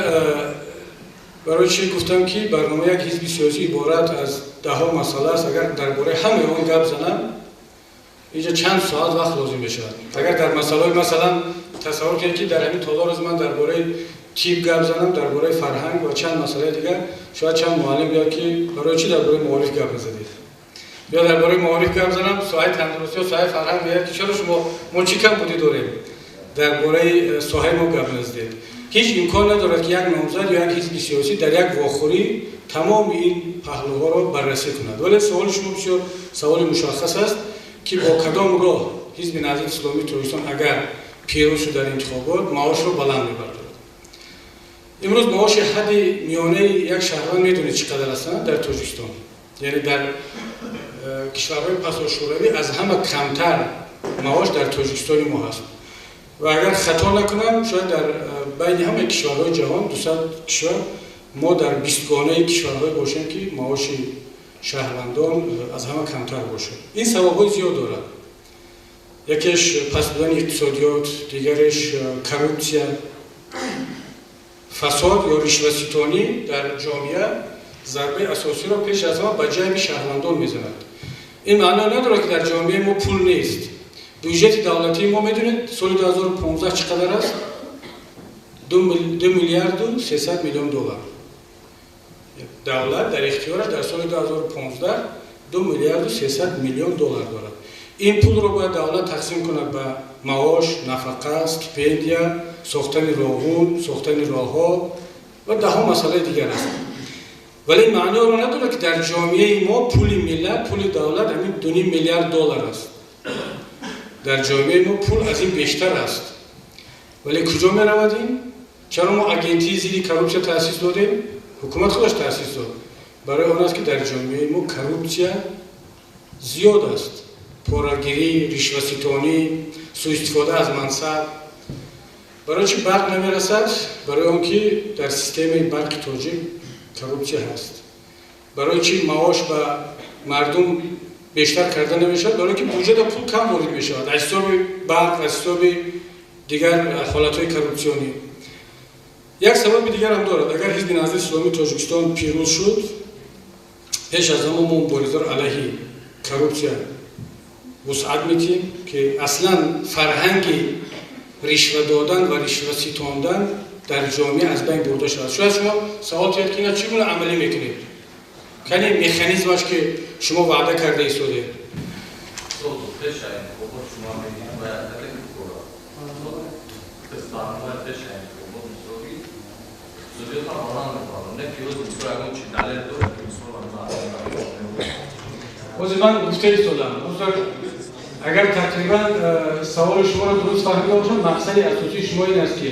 Speaker 5: барои чӣ гуфтам, ки барномаи як ҳизби сиёсӣ иборат аз даҳҳо масъала аст. Агар дар бораи ҳамаи он гап занам, инҷа чанд соат вақт лозим мешавад. Агар дар масъалаҳои, масалан, тасаввур кунед, ки дар ҳамин толор рӯз ман дар бораи тиб гап занам, дар бораи фарҳанг ва чанд масъалаи дигар, шояд чанд муаллим гӯяд, ки барои чӣ дар бораи маориф гап назадед? Ё дар бораи маориф гап занам, соҳаи тандурустӣ ё соҳаи фарҳанг мегӯяд, ки чаро шумо, мо чӣ камбудӣ дорем, дар бораи соҳаи мо гап назадед? Ҳеҷ имкон надорад, ки як номзад ё як ҳизби сиёсӣ дар як вохӯрӣ тамоми ин паҳлӯҳоро баррасӣ кунад. Вале саволи шумо бисёр саволи мушаххас аст, ки бо кадом роҳ Ҳизби Наҳзати Исломии Тоҷикистон, агар пирӯз шуд дар интихобот, маошро баланд мебардорад. Имрӯз маоши ҳадди миёнаи як шаҳрванд медонед чӣ қадар аст дар Тоҷикистон? Яъне дар кишварҳои пасошӯравӣ аз ҳама камтар маош дар Тоҷикистони мо ҳаст. Ва агар хато накунам, шояд дар байни ҳамаи кишварҳои ҷаҳон, 200 кишвар, мо дар бистгонаи кишварҳое бошем, ки маоши шаҳрвандон аз ҳама камтар бошад. Ин сабабҳои зиёд дорад: якеш паст будани иқтисодиёт, дигареш коррупсия, фасод ё ришваситонӣ дар ҷомеа зарбаи асосиро пеш аз ҳама ба ҷайби шаҳрвандон мезанад. Ин маъно надорад, ки дар ҷомеаи мо пул нест. Бюҷети давлатии мо, медонед, соли 2015 чӣ қадар аст? 2 миллиарду 300 миллион доллар. Давлат дар ихтиёраш дар соли 2015 2 миллиарду 300 миллион доллар дорад. Ин пулро бояд давлат тақсим кунад ба маош, нафақа, стипендия, сохтани роғун, сохтани роҳҳо ва даҳҳо масъалаи дигар аст. Вале ин маъноро надорад, ки дар ҷомеаи мо пули миллат, пули давлат ҳамин 2,5 миллиард доллар аст. Дар ҷомеаи мо пул аз ин бештар аст. Вале куҷо меравад ин? Чаро мо Агентии зидди коррупсия таъсис додем? Ҳукумат худаш таъсис дод. Барои он аст, ки дар ҷомеаи мо коррупсия зиёд аст: порагирӣ, ришваситонӣ, сӯистифода аз мансаб. Барои чӣ барқ намерасад? Барои он ки дар системаи барқи тоҷик коррупсия ҳаст. Барои чӣ маош ба мардум бештар карда намешавад? Барои ки буҷета пул кам ворид мешавад аз ҳисоби барқ, аз ҳисоби дигар ҳолатҳои коррупсионӣ. Як сабаби дигарам дорад. Агар Ҳизби Наҳзати Исломии Тоҷикистон пирӯз шуд, пеш аз ҳама мо муборизаро алайҳи коррупсия вусъат медиҳем, ки аслан фарҳанги ришва додан ва ришва ситондан дар ҷомеа аз байн бурда шавад. Шояд шумо савол тиҳед, ки ина чӣ гуна амалӣ мекунед, кани механизмаш, ки шумо ваъда карда истодед?
Speaker 6: Пеша интихобот шумо мегӯед, бояд кадем кора барномаи пеша интихобот, мисоли, иқтисодиётам баланд мебарад, не ки оз, мисол, ягон чи далел дорад, ки мисол
Speaker 5: Ҳозир ман гуфта истодам. Ҳозир агар тақрибан саволи шуморо дуруст фаҳмида бошам, мақсади асосии шумо ин аст, ки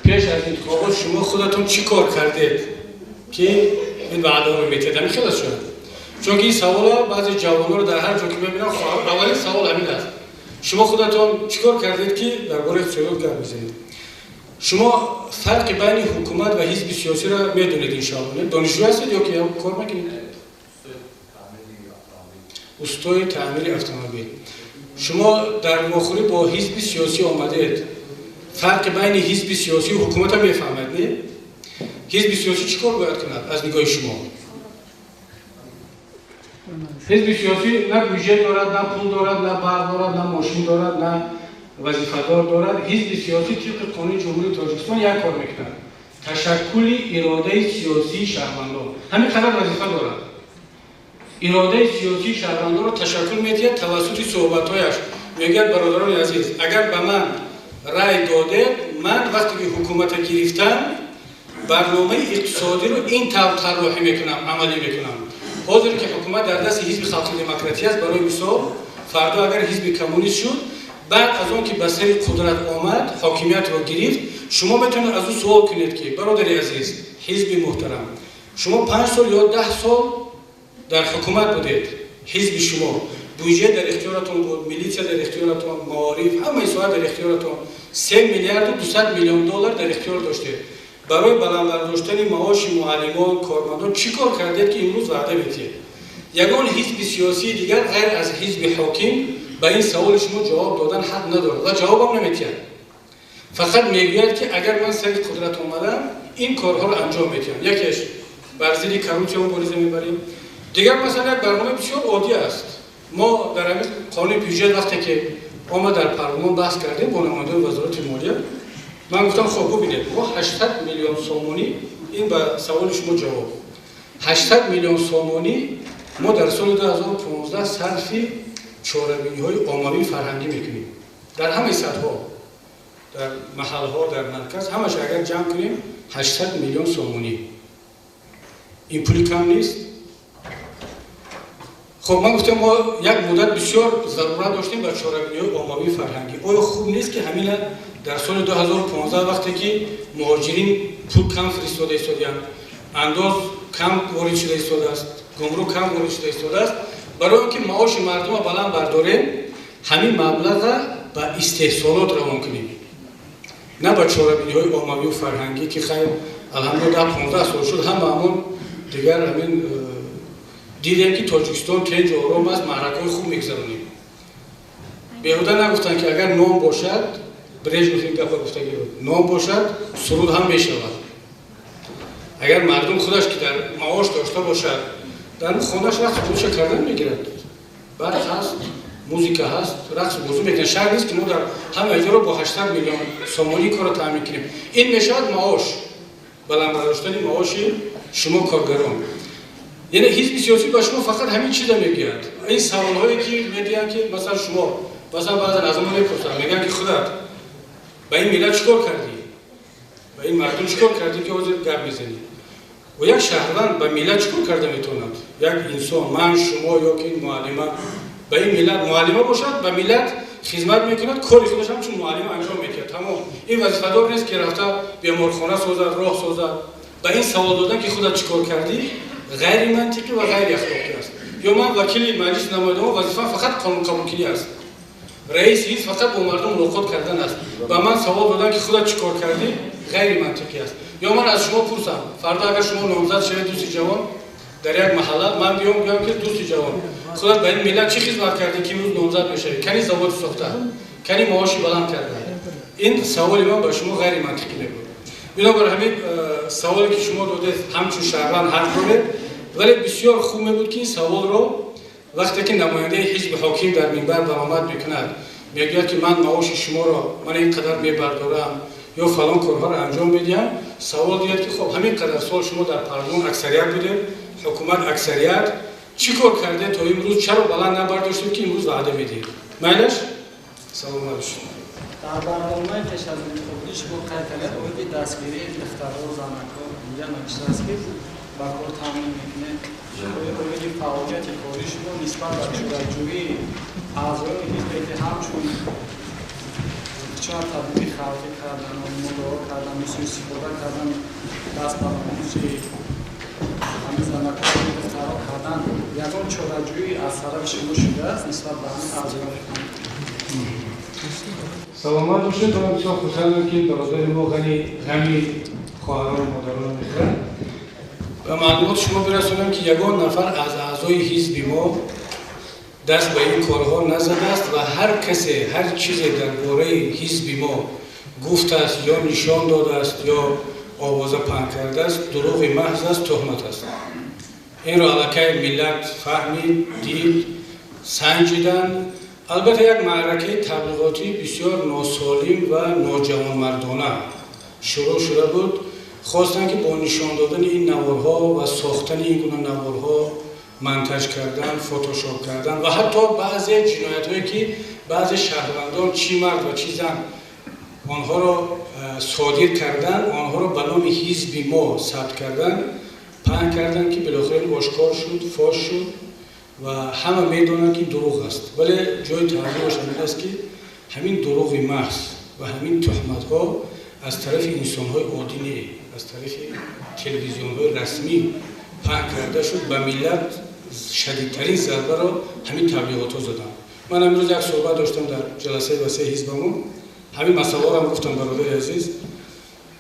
Speaker 5: пеш аз интихобот шумо худатон чӣ кор кардед, ки ин ваъдаро метиҳед. Ҳамин хел аст шояд, чунки ин саволо баъзе ҷавононро дар ҳар ҷо ки мебинам, аввалин савол ҳамин аст: шумо худатон чӣ кор кардед, ки дар бораи иқтисодиёт гап мезанед? Шумо фарқи байни ҳукумат ва ҳизби сиёсиро медонед, иншоалло. Донишҷӯ ҳастед ё ки кор мекунед? Устои таъмири автомобил. Шумо дар вохӯрӣ бо ҳизби сиёсӣ омадед. Фарқи байни ҳизби сиёсию ҳукумата мефаҳмед, не? Ҳизби сиёсӣ чӣ кор бояд кунад аз нигоҳи шумо? Ҳизби сиёсӣ на бюҷет дорад, на пул дорад, на барқ дорад, на мошин дорад, на вазифадор дорад. Ҳизби сиёсӣ тибқи қонуни Ҷумҳурии Тоҷикистон як кор мекунад: ташаккули иродаи сиёсии шаҳрвандон. Ҳамин қадар вазифа дорад. Иродаи сиёсии шаҳрвандонро ташаккул медиҳад тавассути суҳбатҳояш. Мегӯяд: бародарони азиз, агар ба ман рай додед, ман вақте ки ҳукумата гирифтам, барномаи иқтисодиро ин тавр тарроҳӣ мекунам, амалӣ мекунам. Ҳозир ки ҳукумат дар дасти ҳизби халқи демократӣ аст, барои мисол, фардо агар ҳизби коммунист шуд, баъд аз он ки ба сари қудрат омад, ҳокимиятро гирифт, шумо метавонед аз ӯ суол кунед, ки бародари азиз, ҳизби муҳтарам, шумо 5 сол ё 10 сол дар ҳукумат будед, ҳизби шумо буҷет дар ихтиёратон буд, милитсия дар ихтиёратон, маориф, ҳамаи соҳа дар ихтиёратон, 3 миллиарду 200 миллион доллар дар ихтиёр доштед. Барои баланд бардоштани маоши муаллимон, кормандон чӣ кор кардед, ки имрӯз ваъда медиҳед? Ягон ҳизби сиёсии дигар ғайр аз ҳизби ҳоким ба ин саволи шумо ҷавоб додан ҳақ надорад ва ҷавобам наметиҳад. Фақат мегӯяд, ки агар ман сари қудрат омадам, ин корҳоро анҷом медиҳам. Якеш бар зидди коррупсия мубориза мебарем. Дигар масалан, як барномаи бисёр оддӣ аст. Мо дар ҳамин қонуни бюҷет, вақте ки омад, дар парлумон баҳс кардем бо намояндаи Вазорати молия. Ман гуфтам: хоб, бубинед, мо 800 миллион сомонӣ, ин ба саволи шумо ҷавоб, 800 миллион сомонӣ мо дар соли 2015 сарфи чорабиниҳои оммавии фарҳангӣ мекунем дар ҳамаи сатҳҳо, дар маҳалҳо, дар марказ. Ҳамаш агар ҷамъ кунем, 800 миллион сомонӣ. Ин пули кам нест. Хоб, ман гуфтам, мо як муддат бисёр зарурат доштем ба чорабиниҳои оммавии фарҳангӣ. Оё хуб нест, ки ҳамина дар соли 2015, вақте ки муҳоҷирин пул кам фиристода истодиянд, андоз кам ворид шуда истодааст, гумрук кам ворид шуда истодааст, барои он ки маоши мардума баланд бардорем, ҳамин маблаға ба истеҳсолот равон кунем, на ба чорабиниҳои оммавию фарҳангӣ, ки хайр, алҳамдулилла, 10-15 сол шуд, ҳама ҳамон дигар ҳамин дидем, ки Тоҷикистон тинҷу ором аст, маъракаҳои хуб мегузаронем. Беҳуда нагуфтанд, ки агар ном бошад, Брежнев ин гапа гуфтагӣ буд, ном бошад, суруд ҳам мешавад. Агар мардум худаш ки дар маош дошта бошад, дар хонааш рақс бозиша кардан мегирад, барқ ҳаст, музика ҳаст, рақс бозӣ мекунад. Шарт нест, ки мо дар ҳама ҷоро бо 800 миллион сомонӣ корро таъмин кунем. Ин мешавад маош, баланд бардоштани маоши шумо коргарон. Яъне ҳизби сиёсӣ ба шумо фақат ҳамин чиза мегӯяд. Ин саволҳое ки медиҳанд, ки масалан шумо, масалан, баъзан аз мо мепурсанд, мегӯянд, ки худат ба ин миллат чӣ кор кардӣ, ба ин мардум чӣ кор кардӣ, ки ҳозир гап мезанӣ? Ва як шаҳрванд ба миллат чӣ кор карда метавонад? Як инсон, ман, шумо ё ки муаллима, ба ин миллат, муаллима бошад, ба миллат хизмат мекунад, кори худаш ҳамчун муаллима анҷом медиҳад, тамом. Ин вазифадор нест, ки рафта беморхона созад, роҳ созад. Ба ин савол додан, ки худат чӣ кор кардӣ, ғайримантиқӣ ва ғайриахлоқӣ аст. Ё ман вакили Маҷлиси намояндагон, вазифаам фақат қонунқабулкунӣ аст, раиси ҳизб фақат бо мардум мулоқот кардан аст. Ба ман савол додан, ки худат чӣ кор кардӣ, ғайримантиқӣ аст. Ё ман аз шумо пурсам, фардо агар шумо номзад шавед, дӯсти ҷавон, дар як маҳалла ман биём, гӯям, ки дӯсти ҷавон, худат ба ин миллат чӣ хизмат кардӣ, ки имрӯз номзад мешавӣ? Кани заводи сохта, кани маоши баланд карда? Ин саволи ман ба шумо ғайримантиқӣ мебуд. Бинобар ҳамин саволе ки шумо додед, ҳамчун шаҳрванд ҳақ доред, вале бисёр хуб мебуд, ки ин саволро вақте ки намояндаи ҳизби ҳоким дар минбар баромад мекунад, мегӯяд, ки ман маоши шуморо ман ин қадар мебардорам ё фалон корҳоро анҷом медиҳам, савол диҳад, ки хоб, ҳамин қадар сол шумо дар парлумон аксарият будед, ҳукумат аксарият, чӣ кор кардед то имрӯз? Чаро баланд набардоштед, ки имрӯз ваъда медиҳед? Майлаш, саломат бошед.
Speaker 7: Дар барномаи пеш аз интихоботӣ шумо қайд кардед оиди дастгирии духтарҳо, занакҳо. Инҷа навиштааст, ки ба кор таъмин мекунед. Оиди фаъолияти кории шумо нисбат ба чораҷӯии аъзоёни ҳизбе, ки ҳамчун чун тадбири халқӣ кардану мудоро кардану суистифода кардан, даст ба номуси ҳамин занакҳо, духтарҳо кардан, ягон чораҷӯӣ аз тарафи шумо шудааст нисбат ба ҳамин аъзоёни?
Speaker 5: Саломат бошед. Ман бисёр хурсандам, ки бародари мо ғани ғами хоҳарону модаронро мехӯрад. Ба маълумоти шумо бирасонам, ки ягон нафар аз аъзои ҳизби мо Даст ба ин корҳо назадааст ва ҳар касе ҳар чизе дар бораи ҳизби мо гуфтааст ё нишон додааст ё овоза паҳн кардааст, дурӯғи маҳз аст, туҳмат аст. Инро аллакай миллат фаҳмид, дид, санҷиданд. Албатта, як маъракаи таблиғотӣ бисёр носолим ва ноҷавонмардона шурӯъ шуда буд. Хостанд, ки бо нишон додани ин наворҳо ва сохтани ин гуна наворҳо, монтаж кардан, фотошоп кардан ва ҳатто баъзе ҷиноятҳое, ки баъзе шаҳрвандон, чӣ мард ва чӣ зан, онҳоро содир кардан, онҳоро ба номи ҳизби мо сабт кардан, паҳн кардан, ки билохира ошкор шуд, фош шуд ва ҳама медонанд, ки дурӯғ аст. Вале ҷои тааҷҷубаш ҳамин аст, ки ҳамин дурӯғи маҳз ва ҳамин туҳматҳо аз тарафи инсонҳои оддӣ не, аз тарафи телевизионҳои расмӣ паҳн карда шуд. Ба миллат шадидтарин зарбаро ҳамин таблиғотҳо заданд. Ман имрӯз як суҳбат доштам дар ҷаласаи васеи ҳизбамон, ҳамин масъалаҳоро гуфтам. Бародари азиз,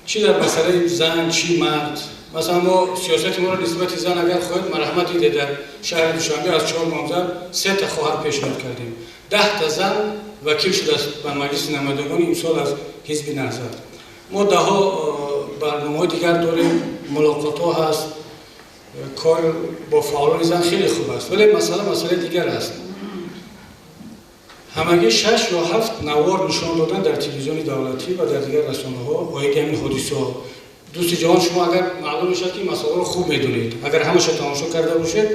Speaker 5: чӣ дар масъалаи зан, чӣ мард, масалан, мо сиёсати моро нисбати зан, агар хоҳед, марҳамат, диде, дар шаҳри Душанбе аз чор номзад сета хоҳар пешниҳод кардем, 10-та зан вакил шудааст ба Маҷлиси намояндагони имсол аз ҳизби Наҳзат. Мо даҳҳо барномаҳои дигар дорем, мулоқотҳо ҳаст, кор бо фаъолони зан хеле хуб аст, вале масъала масъалаи дигар аст. Ҳамагӣ шаш ё ҳафт навор нишон додан дар телевизиони давлатӣ ва дар дигар расонаҳо оиди ҳамин ҳодисаҳо. Дӯсти ҷавон, шумо агар маълум мешавад, ки ин масъаларо хуб медонед, агар ҳамаша тамошо карда бошед,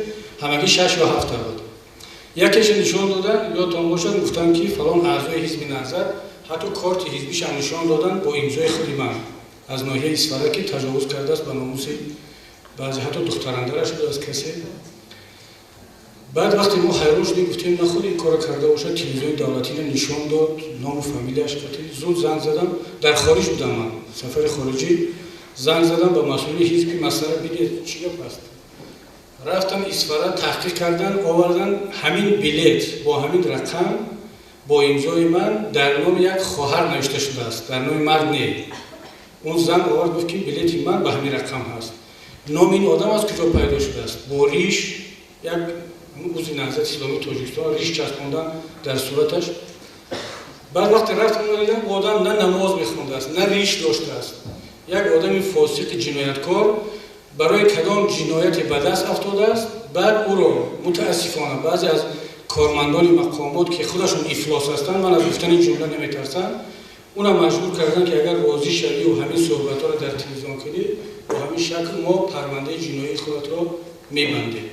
Speaker 5: ҳамагӣ шаш ё ҳафта буд. Якеша нишон додан, ёдтон бошад, гуфтанд, ки фалон аъзои ҳизби Наҳзат, ҳатто корти ҳизбишам нишон доданд бо имзои худи ман, аз ноҳияи Исфара, ки таҷовуз кардааст ба номуси баъзе, ҳатто духтарандараш буд аз касе. Баъд вақте мо ҳайрон шудем, гуфтем, нахуд ин корро карда бошад, телевизиони давлатиро нишон дод, ному фамилияш қатӣ. Зуд занг задам, дар хориҷ будам ман, сафари хориҷӣ, занг задам ба масъулини ҳизб, ки масъала бидед, чӣ гап аст. Рафтам Исфара, таҳқиқ кардан, овардан, ҳамин билет бо ҳамин рақам, бо имзои ман дар номи як хоҳар навишта шудааст, дар номи мард не. Он зан овард, гуфт, ки билети ман ба ҳамин рақам ҳаст. Номи ин одам аз куҷо пайдо шудааст? Бо риш, як узви Наҳзати Исломии Тоҷикистон, риш часпондан дар сураташ. Баъд вақте рафтам, дидам, одам на намоз мехондааст, на риш доштааст, як одами фосиқи ҷинояткор барои кадом ҷинояте ба даст афтодааст. Баъд ӯро мутаассифона баъзе аз кормандони мақомот, ки худашон ифлос ҳастанд, ман аз гуфтани ҷумла наметарсам, уна маҷбур карданд, ки агар розӣ шавию ҳамин суҳбатҳоро дар телевизион кунӣ, бо ҳамин шакл мо парвандаи ҷиноии худатро мебандем.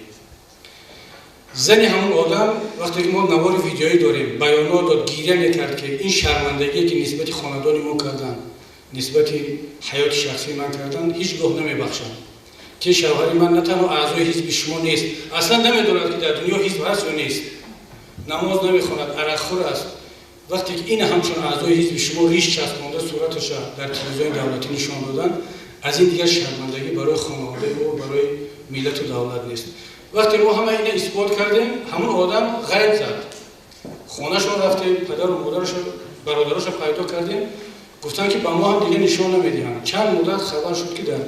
Speaker 5: Зани ҳамон одам, вақте ки мо навори видеоӣ дорем, баёнот дод, гиря мекард, ки ин шармандагие, ки нисбати хонадони мо карданд, нисбати ҳаёти шахсии ман карданд, ҳеҷ гоҳ намебахшам, ки шавҳари ман на танҳо аъзои ҳизби шумо нест, аслан намедонад, ки дар дунё ҳизб ҳаст ё нест, намоз намехонад, арақхӯр аст. Вақте ки ин ҳамчун аъзои ҳизби шумо риш часпонда, сураташа дар телевизиони давлатӣ нишон доданд, аз ин дигар шармандагӣ барои хонаводаи ӯ, барои миллату давлат нест. Вақте мо ҳама ина исбот кардем, ҳамон одам ғайб зад. Хонашон рафтем, падару модарашо, бародарашо пайдо кардем, гуфтанд, ки ба мо ҳам дигар нишон намедиҳанд. Чанд муддат хабар шуд, ки дар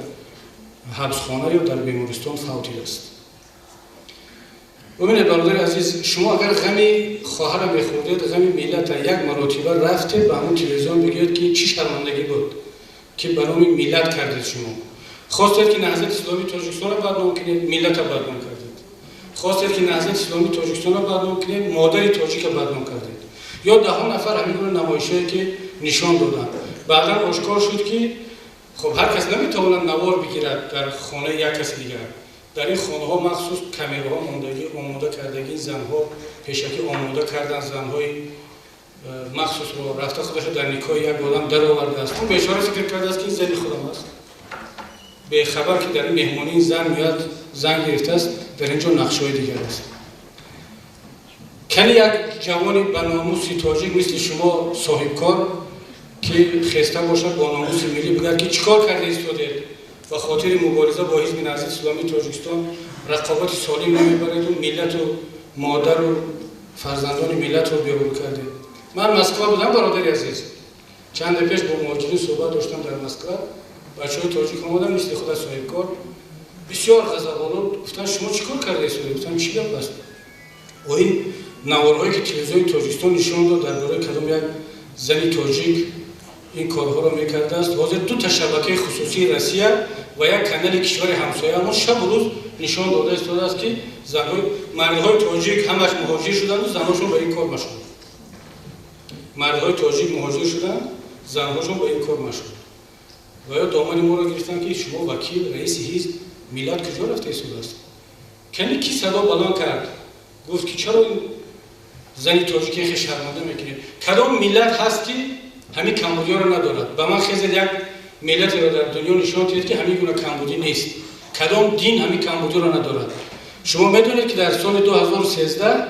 Speaker 5: ҳабсхона ё дар бемористон фавтидааст. Бубинед, бародари азиз, шумо агар ғами хоҳара мехӯрдед, ғами миллата, як маротиба рафтед, ба ҳамон телевизион бигӯед, ки чӣ шармандагӣ буд, ки ба номи миллат кардед. Шумо хостед, ки Наҳзати Исломии Тоҷикистонро бадном кунед, миллата бадном кардед. Хостед, ки Наҳзати Исломии Тоҷикистонро бадном кунед, модари тоҷика бадном кардед. Ё даҳо нафар ҳамин гуна намоишҳое, ки нишон доданд, баъдан ошкор шуд, ки хуб, ҳар кас наметавонад навор бигирад дар хонаи як каси дигар. Дар ин хонаҳо махсус камераҳо мондагӣ, омода кардагӣ, занҳо пешакӣ омода кардан, занҳои махсусро рафта худаша дар никоҳи як одам даровардааст. Он бечора фикр кардааст, ки ин зани худам аст, бехабар, ки дар ин меҳмонии зан меояд, зан гирифтааст, дар ин ҷо нақшҳои дигар аст. Кани як ҷавони ба номуси тоҷик мисли шумо, соҳибкор, ки хеста бошад, бо номуси миллӣ бигӯяд, ки чӣ кор карда истодед? Ба хотири мубориза бо ҳизби Наҳзати Исломии Тоҷикистон рақобати солим намебареду миллату модару фарзандони миллатро беобрӯ кардед. Ман Москва будам, бародари азиз, чанде пеш бо муҳоҷирин суҳбат доштам дар Москва. Бачаҳои тоҷик омадам, мисли худа соҳибкор, бисёр ғазаболуд, гуфтанд, шумо чӣ кор карда истодед? Гуфтам, чӣ гап аст? Ин Наворҳое ки телевизиони Тоҷикистон нишон дод дар бораи кадом як зани тоҷик ин корҳоро мекардааст, ҳозир дута шабакаи хусусии Россия ва як канали кишвари ҳамсояамон шабу рӯз нишон дода истодааст, ки занҳои мардҳои тоҷик ҳамаш муҳоҷир шуданду занҳошон ба ин кор машғул. Мардҳои тоҷик муҳоҷир шуданд, занҳошон ба ин кор машғул. Ва ё домани моро гирифтанд, ки шумо вакил, раиси ҳизб, миллат куҷо рафта истодааст? Кани ки садо баланд кард, гуфт, ки чаро ин зани тоҷики хе шарманда мекунед? Кадом миллат ҳаст, ки ҳамин камбудиёро надорад? Ба ман хезед, як миллатеро дар дунё нишон диҳед, ки ҳамин гуна камбудӣ нест. Кадом дин ҳамин камбудиро надорад? Шумо медонед, ки дар соли 2013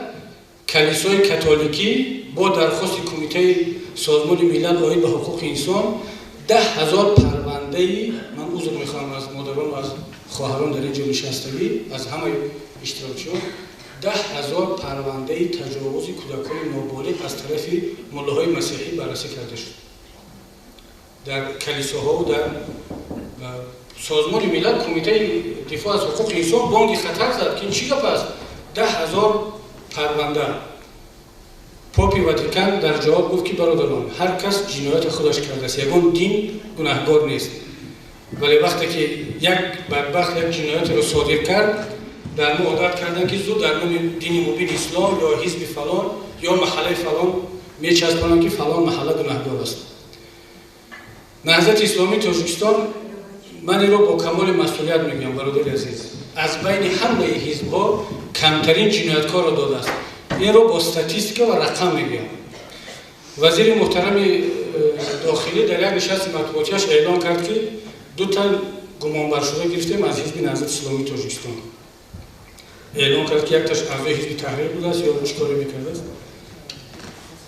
Speaker 5: калисои католикӣ бо дархости Кумитаи Созмони Миллал оид ба ҳуқуқи инсон 10 000 парвандаи, ман узр мехоҳам аз модарон, аз хоҳарон дар ин ҷо нишастагӣ, аз ҳамаи иштирокчиён, 10 000 парвандаи таҷовузи кӯдакони ноболиғ аз тарафи муллоҳои масеҳӣ баррасӣ карда шуд дар калисоҳову дар Созмони Миллат. Кумитаи дифоъ аз ҳуқуқи инсон бонги хатар зад, ки ин чӣ гап аст, 10 000 парванда. Попи Ватикан дар ҷавоб гуфт, ки бародарон, ҳар кас ҷинояти худаш кардааст, ягон дин гунаҳгор нест, вале вақте ки як бадбахт як ҷиноятеро содир кард, дар мо одат карданд, ки зуд дар номи дини мубини ислом ё ҳизби фалон ё маҳаллаи фалон мечаспонанд, ки фалон маҳалла гунаҳгор аст. Наҳзати Исломии Тоҷикистон, ман инро бо камоли масъулият мегӯям, бародари азиз, аз байни ҳамаи ҳизбҳо камтарин ҷинояткорро додааст. Инро бо статистика ва рақам мегӯям. Вазири муҳтарами дохилӣ дар як нишасти матбуотиаш эълон кард, ки дута гумонбаршуда гирифтем аз ҳизби Наҳзати Исломии Тоҷикистон. Эълон кард, ки якташ аъзои ҳизби Таҳрир будааст ё чӣ коре мекардааст.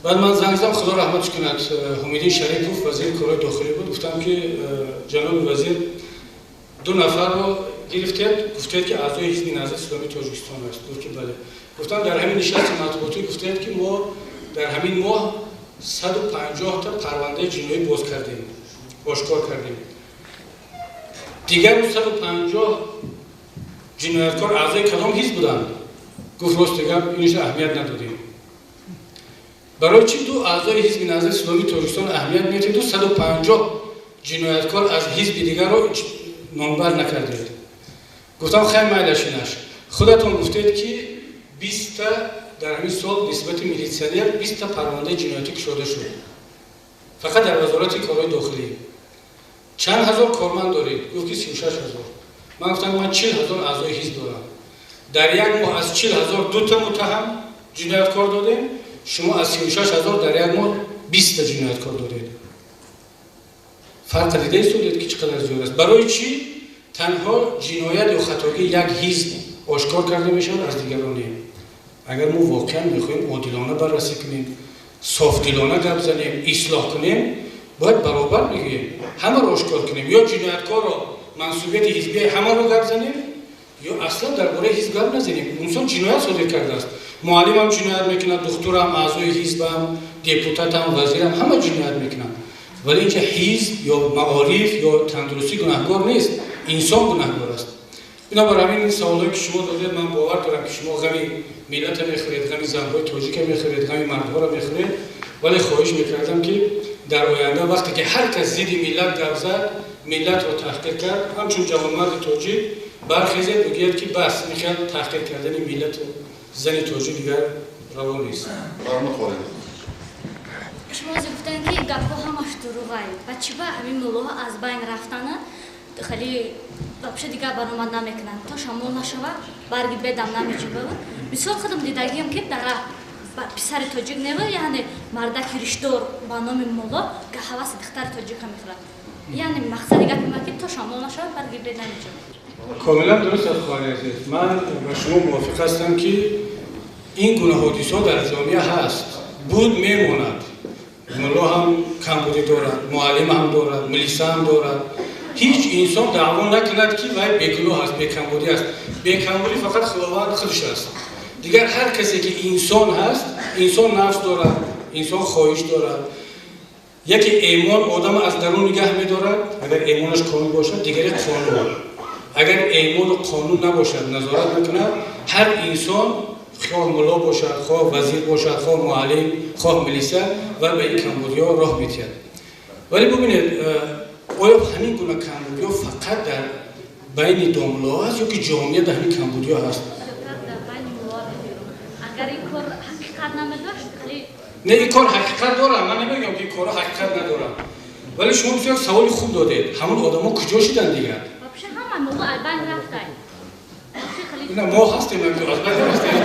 Speaker 5: Баъд ман занг задам, Худо раҳматш кунад, Ҳумиддин Шарипов вазири корҳои дохилӣ буд. Гуфтам, ки ҷаноби вазир, ду нафарро гирифтед, гуфтед, ки аъзои ҳизби Наҳзати Исломии Тоҷикистон аст. Гуфт, ки бале. Гуфтам, дар ҳамин нишасти матбуотӣ гуфтед, ки мо дар ҳамин моҳ 150-та парвандаи ҷиноӣ боз кардем, ошкор кардем. Дигар 150 ҷинояткор аъзои кадом ҳизб буданд? Гуфт, рости гап, инша аҳамият надодем. Барои чӣ ду аъзои ҳизби Наҳзати Исломии Тоҷикистон аҳамият медиҳеду 150 ҷинояткор аз ҳизби дигарро номбар накардед? Гуфтам, хай, майлаш инаш, худатон гуфтед, ки 20-та дар ҳамин сол нисбати милитсионер 20-та парвандаи ҷиноятӣ кушода шуд фақат дар Вазорати корҳои дохилӣ. Чанд ҳазор корманд доред? Гуфт, ки 36 000. Ман гуфтам, ман 40 000 аъзои ҳизб дорам. Дар як моҳ аз 40 000 дута муттаҳам ҷинояткор додем, шумо аз 36 000 дар як моҳ 20-та ҷинояткор додед. Фарқ дида истодед, ки чӣ қадар зиёд аст. Барои чӣ танҳо ҷиноят ё хатогии як ҳизб ошкор карда мешавад, аз дигарон не? Агар мо воқеан мехоҳем одилона баррасӣ кунем, софдилона гап занем, ислоҳ кунем, бояд баробар бигӯем, ҳамаро ошкор кунем. Ё ҷинояткорро, мансубияти ҳизбияи ҳамаро гап занем, ё аслан дар бораи ҳизб гап назанем. Инсон ҷиноят содир кардааст. Муаллимам ҷиноят мекунад, духтурам, аъзои ҳизбам, депутатам, вазирам, ҳама ҷиноят мекунанд. Вале инҷа ҳизб ё маориф ё тандурустӣ гунаҳгор нест, инсон гунаҳгор аст. Бинобар ҳамин, ин саволҳое, ки шумо додед, ман бовар дорам, ки шумо ғами миллата мехӯред, ғами занҳои тоҷика мехӯред, ғами мардҳоро мехӯред, вале хоҳиш мекардам, ки дар оянда вақте ки ҳар кас зидди миллат гап зад, миллатро таҳқир кард, ҳамчун ҷавонмарди тоҷик бархезед, бигӯяд, ки бас, ин хел таҳқир кардани миллату зани тоҷик дигар раво нест.
Speaker 8: Шумо ҳозир гуфтанд, ки гапҳо ҳамаш дуруғай. Ба чӣ ба ҳамин муллоҳо аз байн рафтана, хеле вообще дигар баромад намекунанд, то шамол нашава, барги бедам намеҷунбава? Мисол, худам дидагиам, ки дара писари тоҷик нева, яъне мардаки риштдор ба номи мулло ҳаваси духтари тоҷика мехӯрад. Яъне мақсади гапи ман, ки то шамол нашава, барги бед намеҷунбад.
Speaker 5: Комилан дуруст аст, хоҳари азиз. Ман ба шумо мувофиқ ҳастам, ки ин гуна ҳодисаҳо дар ҷомеа ҳаст, буд, мемонад. Мулло ҳам камбудӣ дорад, муаллим ҳам дорад, милиса ҳам дорад. Ҳеҷ инсон даъво накунад, ки вай бегуноҳ аст, бекамбудӣ аст. Бекамбудӣ фақат Худованд худаш аст. Дигар ҳар касе ки инсон ҳаст, инсон нафс дорад, инсон хоҳиш дорад. Яке эмон одам аз дарун нигаҳ медорад, агар эмонаш комил бошад, дигаре қонун. Агар эмону қонун набошад, назорат накунад, ҳар инсон Хоҳ мулло бошад, хоҳ вазир бошад, хоҳ муаллим, хоҳ милиса, ва ба ин камбудиҳо роҳ медиҳад. Вале бубинед, оё ҳамин гуна камбудиҳо фақат дар байни домуллоҳо ҳаст ё ки ҷомеа дар ҳамин камбудиҳо ҳаст?
Speaker 8: Агар ин кор ҳақиқат намедошт,
Speaker 5: не, ин кор ҳақиқат дорад. Ман намегӯям ки ин корҳо ҳақиқат надорад, вале шумо бисёр саволи хуб додед. Ҳамон одамо куҷо шиданд дигар? Ина мо ҳастем, аз байн рафтем.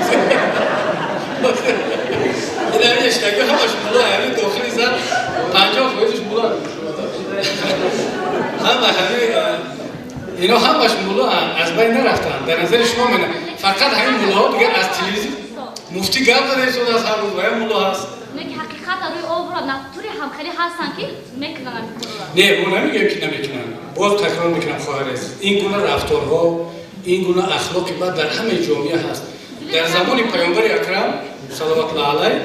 Speaker 5: Ин ҳамин иштаги ҳамаш мулло, ҳамин дохили зан 50%-ш мулло. Ҳама ҳамин ино ҳамаш мулло аз байн нарафтанд. Дар назари шумо мена фақат ҳамин муллоҳо дигар аз телевизион муфтӣ гап зада истодааст ҳар рӯз, ва я мулло ҳаст.
Speaker 8: Не, ки ҳақиқат рӯи обро натури ҳам хеле ҳастанд ки мекунанд ин корро.
Speaker 5: Не, мо намегӯем ки намекунанд. Боз такрор мекунам, хоҳари азиз, ин гуна рафторҳо, ин гуна ахлоқи бад дар ҳамаи ҷомеа ҳаст. Дар замони паёмбари акрам салаватуллоҳ алайҳ,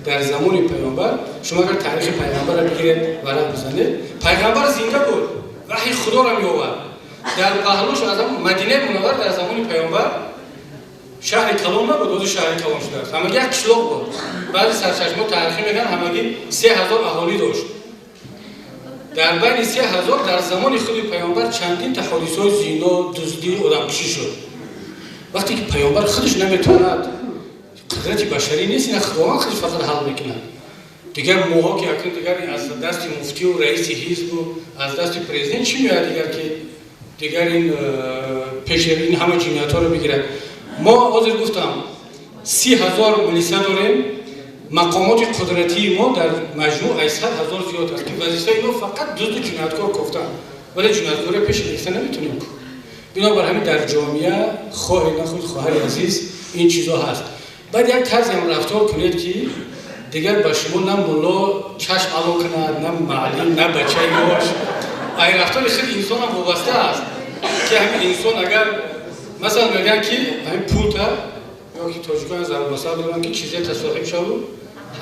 Speaker 5: дар замони паёмбар, шумо агар таърихи паёмбарро бигиред, варақ бизанед, пайғамбар зинда буд, ваҳи худоро меовард. Дар паҳлӯш аз Мадинаи Мунаввар дар замони паёмбар шаҳри калон набуд, ҳозир шаҳри калон шудааст. Ҳамагӣ як қишлоқ буд. Баъзе сарчашмаҳо таърихӣ мегӯянд ҳамагӣ 3000 аҳолӣ дошт. Дар байни 3000 дар замони худи паёмбар чандин та ҳодисаҳои зино, дуздӣ, одамкушӣ шуд. Вақте ки паёмбар худаш наметавонад, қудрати башарӣ нест, ина Худованд худаш фақат ҳал мекунад. Дигар моҳо ки акнун дигар аз дасти муфтию раиси ҳизбу аз дасти президент чӣ меояд дигар, ки дигар ин пеши ин ҳама ҷиноятҳоро бигирад. Мо ҳозир гуфтам 30,000 милиса дорем, мақомоти қудратии мо дар маҷмӯъ 800,000 зиёд аст, ки вазифаи инҳо фақат дузду ҷинояткор кофтан, вале ҷинояткорро пеши гирифта наметонем. Бинобар ҳамин дар ҷомеа хоҳе нахоҳед, хоҳари азиз, ин чизо ҳаст. Баъд як тарзам рафтор кунед, ки дигар ба шумо на мулло чашм ало кунад, на муаллим, на бачаи ёш. Ай рафтори худи инсонам вобаста аст, ки ҳамин инсон агар масалан мегӯянд, ки ҳамин пулта ё ки тоҷикон зарбулмасал доранд, ки чизета соҳиб шаву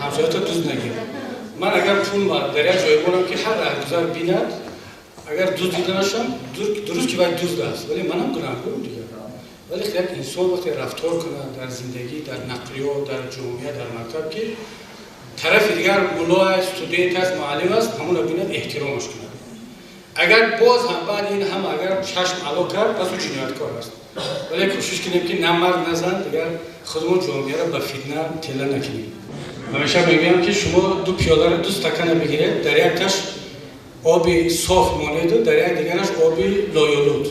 Speaker 5: ҳамсоята дузд нагир. Ман агар пул дар як ҷое монам, ки ҳар раҳгузар бинад, агар дузд дида нашам, дуруст ки вай дузд аст, вале манам гунаҳкорам дигар. Вале як инсон вақте рафтор кунад дар зиндагӣ, дар нақлиёт, дар ҷомеа, дар мактаб, ки тарафи дигар мулло аст, студент аст, муаллим аст, ҳамонро бинад, эҳтиромаш кунад. Агар боз ҳам баъд ин ҳама агар чашм ало кард, пас ӯ ҷинояткор аст. Вале кӯшиш кунем, ки на мард на зан дигар худмон ҷомеаро ба фитна тела накунем. Ҳамеша мегӯям, ки шумо ду пиёларо, ду стакана бигиред, дар якташ оби соф монеду, дар як дигараш оби лоёлуд.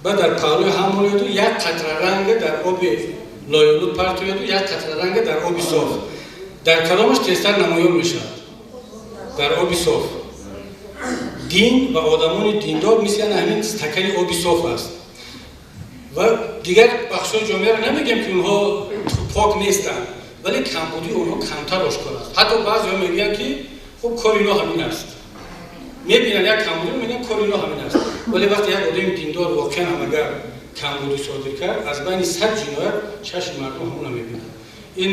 Speaker 5: Баъд дар паҳлӯи ҳам монеду, як қатра ранга дар оби лоёлуд партоеду, як қатра ранга дар оби соф. Дар кадомаш тезтар намоён мешавад? Дар оби соф. Дин ва одамони диндор мисли ҳамин стакани оби соф аст. Ва дигар бахшҳои ҷомеаро намегӯем, ки онҳо пок нестанд, вале камбудии онҳо камтар ошкор аст. Ҳатто баъзеҳо мегӯянд, ки хуб, кори ино ҳамин аст. Мебинанд як камбудиро, мегӯянд кори ино ҳамин аст. Вале вақте як одами диндор воқеан ҳам агар камбудӣ содир кард, аз байни 100 ҷиноят чашми мардум ҳамонро мебинад. Ин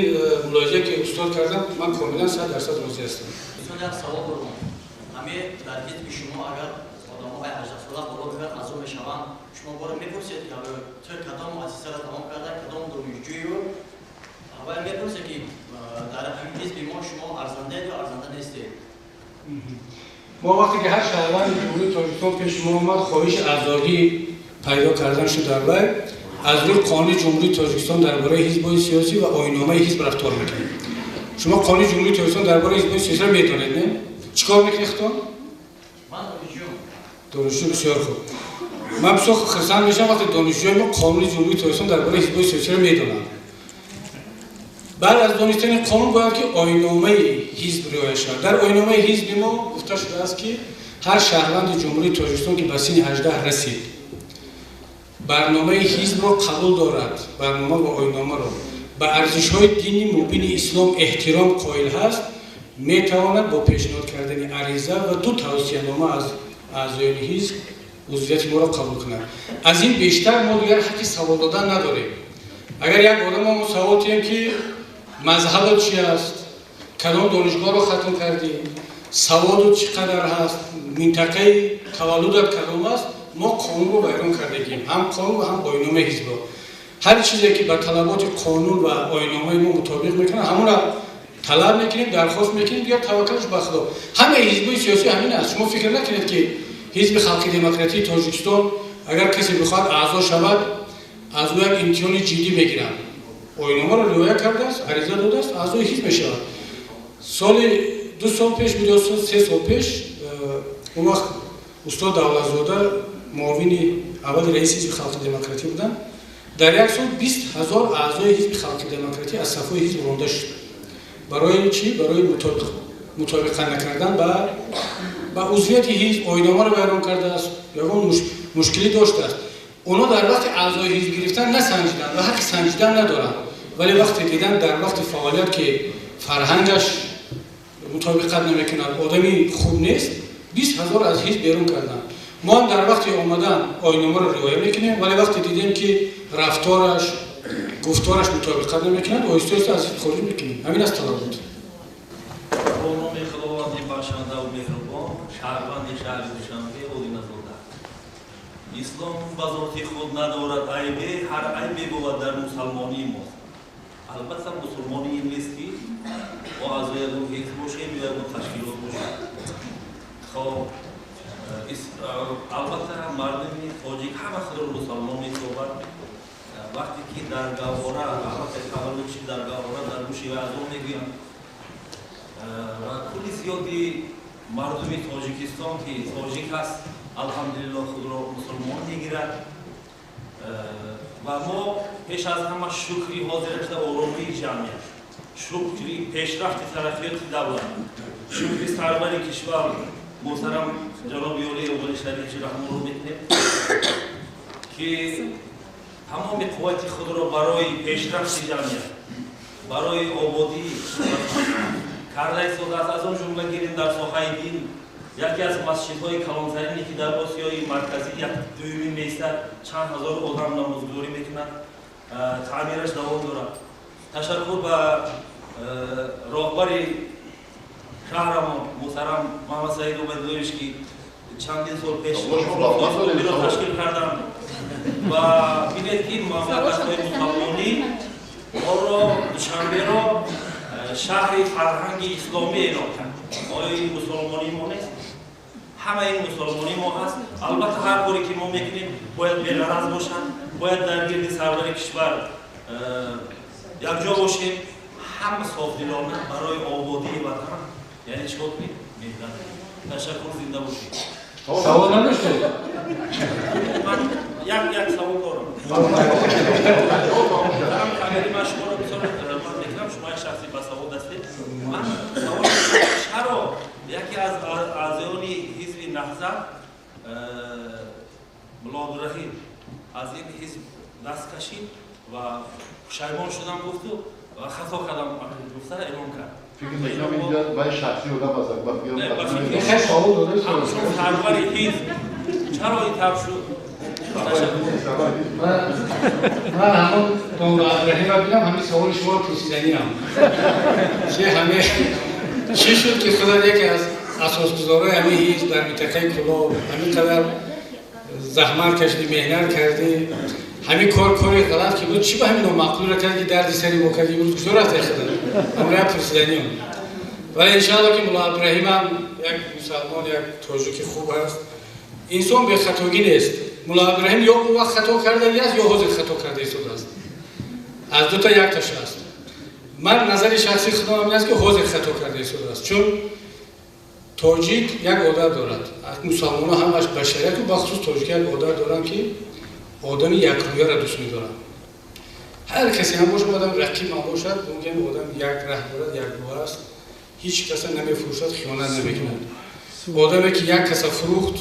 Speaker 5: мулоҳизае ки устод кардам, ман комилан 100% розӣ ҳастам.
Speaker 9: Як савол дорам. Ҳамин дар ҳизби шумо агар одамҳои 18 сола боло бигиранд, аъзо мешаванд, шумо боро мепурсед, ки ту кадом муассисаро тамом карда, кадом донишҷӯю? Аввал мепурсед, ки дар ҳамин ҳизби мо шумо арзандаед ё арзанда нестед?
Speaker 5: Мо вақте ки ҳар шаҳрванди Ҷумҳурии Тоҷикистон пеши мо омад, хоҳиши аъзогӣ пайдо кардан шуд, дар вай аз рӯи қонуни Ҷумҳурии Тоҷикистон дар бораи ҳизбҳои сиёсӣ ва оинномаи ҳизб рафтор мекунем. Шумо қонуни Ҷумҳурии Тоҷикистон дар бораи ҳизбҳои сиёсиро медонед, не? Чӣ кор мекунед худтон?
Speaker 9: Ман донишҷӯ.
Speaker 5: Донишҷӯ, бисёр хуб. Ман бисёр хурсанд мешавам, вақте донишҷӯи мо қонуни Ҷумҳурии Тоҷикистон дар бораи ҳизбҳои сиёсиро медонанд. Баъд аз донистани қонун бояд ки оинномаи ҳизб риоя шавад. Дар оинномаи ҳизби мо гуфта шудааст, ки ҳар шаҳрванди Ҷумҳурии Тоҷикистон, ки ба синни 18 расид, барномаи ҳизбро қабул дорад, барнома ва оинномаро, ба арзишҳои дини мубини ислом эҳтиром қоил ҳаст, метавонад бо пешниҳод кардани ариза ва ду тавсиянома аз аъзоёни ҳизб узвияти моро қабул кунад. Аз ин бештар мо дигар ҳаққи савол додан надорем. Агар як одам мо савол диҳем, ки мазҳабат чи аст, кадом донишгоҳро хатм кардӣ, саводут чӣ қадар ҳаст, минтақаи таваллудат кадом аст, мо қонунро вайрон кардагием, ҳам қонун ва ҳам оинномаи ҳизбро. Ҳар чизе ки ба талаботи қонун ва оинномаи мо мутобиқ мекунад, ҳамонро талаб мекунем, дархост мекунем, дигар таваккалш ба Худо. Ҳамаи ҳизбҳои сиёсӣ ҳамин аст. Шумо фикр накунед, ки Ҳизби Халқи Демократии Тоҷикистон агар касе бихоҳад аъзо шавад, аз ӯ як имтиҳони ҷиддӣ мегиранд. Оинномаро риоя кардааст, ариза додааст, аъзои ҳизб мешавад. Соли 2 сол пеш буд ё 3 сол пеш, он вақт устод Давлатзода муовини аввали раиси Ҳизби Халқи Демократӣ буданд. Дар як сол 20 000 аъзои Ҳизби Халқи Демократӣ аз сафҳои ҳизб ронда шуд. Барои чӣ? Барои мутобиқа накардан ба узвияти ҳизб, оинномаро вайрон кардааст, ягон мушкилӣ доштааст. Онҳо дар вақти аъзои ҳизб гирифтан насанҷиданд ва ҳаққи санҷидан надоранд, вале вақте дидан дар вақти фаъолият, ки фарҳангаш мутобиқат намекунад, одами хуб нест, 20 000 аз ҳизб берун карданд. Мо ҳам дар вақти омадан оинномаро риоя мекунем, вале вақте дидем, ки рафтораш, гуфтораш мутобиқат намекунад, оҳиста оҳиста аз ҳизб хориҷ мекунем. Ҳамин аст талабот.
Speaker 10: Бо номи Худованди бахшандаву меҳрубон, шаҳрванди шаҳри Душанбе Одиназода. Ислом ба зоти худ надорад айбе, ҳар айбе бувад дар мусалмонии мост. Албатта, мусулмонӣ ин нест, ки мо аъзои ягон ҳизб бошем ё ягон ташкилот бошем. Хоб, албатта, мардуми тоҷик ҳама худро мусалмон меҳисобад. Вақте ки дар гаҳвора, албатта, таваллуд чи дар гаҳвора, дар гӯши азон мегӯянд, ва кулли зиёди мардуми Тоҷикистон, ки тоҷик аст, алҳамдулилло, худро мусулмон мегирад. Ва мо пеш аз ҳама шукри ҳозирашда оромии ҷамъият, шукри пешрафти тараққиёти давлат, шукри сарвари кишвар муҳтарам ҷаноби олии Эмомалӣ Шарифович Раҳмонро мекунем, ки тамоми қуввати худро барои пешрафти ҷамъият, барои ободӣ карда истодааст. Аз он ҷумла гирем, дар соҳаи дин яке аз масҷидҳои калонтарине, ки дар Осиёи Марказӣ як дуюмин меистад, чанд ҳазор одам намозгузорӣ мекунад, таъмираш давом дорад. Ташаккур ба роҳбари шаҳрамон муҳтарам Муҳаммадсаид Убайдуллоевич, ки чандин сол пеш ташкил карданд. Ва бинед, ки мамлакатҳои мусалмонӣ моро, Душанберо, шаҳри фарҳанги исломӣ эълон кард. Оё ин мусулмонии мо нест? Ҳама ин мусулмонии мо ҳаст. Албатта, ҳар коре ки мо мекунем, бояд беғараз бошад, бояд дар гирди сарвари кишвар якҷо бошем, ҳама софдилона барои ободии ватан, яъне чикор кунем? Меҳнат. Ташаккур, зинда бошед.
Speaker 5: Савол надоштед?
Speaker 10: Ман як савол дорам. Камери, ман шуморо бисёр ҳурмат мекунам, шумо як шахси басавод ҳастед. Ман савол: чаро яке аз аъзоёни Ҳизби Наҳзат Мулло Абдураҳим аз ин ҳизб даст кашид ва пушаймон шудам гуфту ва хато кардам гуфта эълон кард?
Speaker 11: Фикр мекунам, инҷа вай шахси одам аст.
Speaker 10: Ҳамчун сарвари ҳизб чаро ин тавр шуд?
Speaker 5: Ман ҳамон домла Абдураҳима бинам, ҳамин саволи шуморо пурсиданиам, ки ҳаме чӣ шуд, ки худат яке аз асосгузорои ҳамин ҳизб дар минтақаи Кӯлоб, ҳамин қадар заҳмат кашидӣ, меҳнат кардӣ, ҳамин кор кори ғалат ки буд, чӣ ба ҳамин номаъқулро кард, ки дарди сари мо карди, имрӯз куҷо рафтай худат? Ҳамра пурсиданиам. Вале иншаалло, ки мулло Абдураҳимам як мусалмон, як тоҷики хуб аст. Инсон бехатогӣ нест. Мулло Абдураҳим ё он вақт хато кардаги аст, ё ҳозир хато карда истодааст, аз дута якташ аст. Ман назари шахсии худам ҳамин аст, ки ҳозир хато карда истодааст, чун тоҷик як одат дорад, мусалмонҳо ҳамаш, башарияту бахусус тоҷик як одат доранд, ки одами якрӯяро дӯст медоранд. Ҳар касе ҳам бошад, одам рақиб ҳам бошад, мумкин одам як раҳ дорад, якрӯя аст, ҳеҷ каса намефурӯшад, хиёнат намекунад. Одаме ки як каса фурӯхт,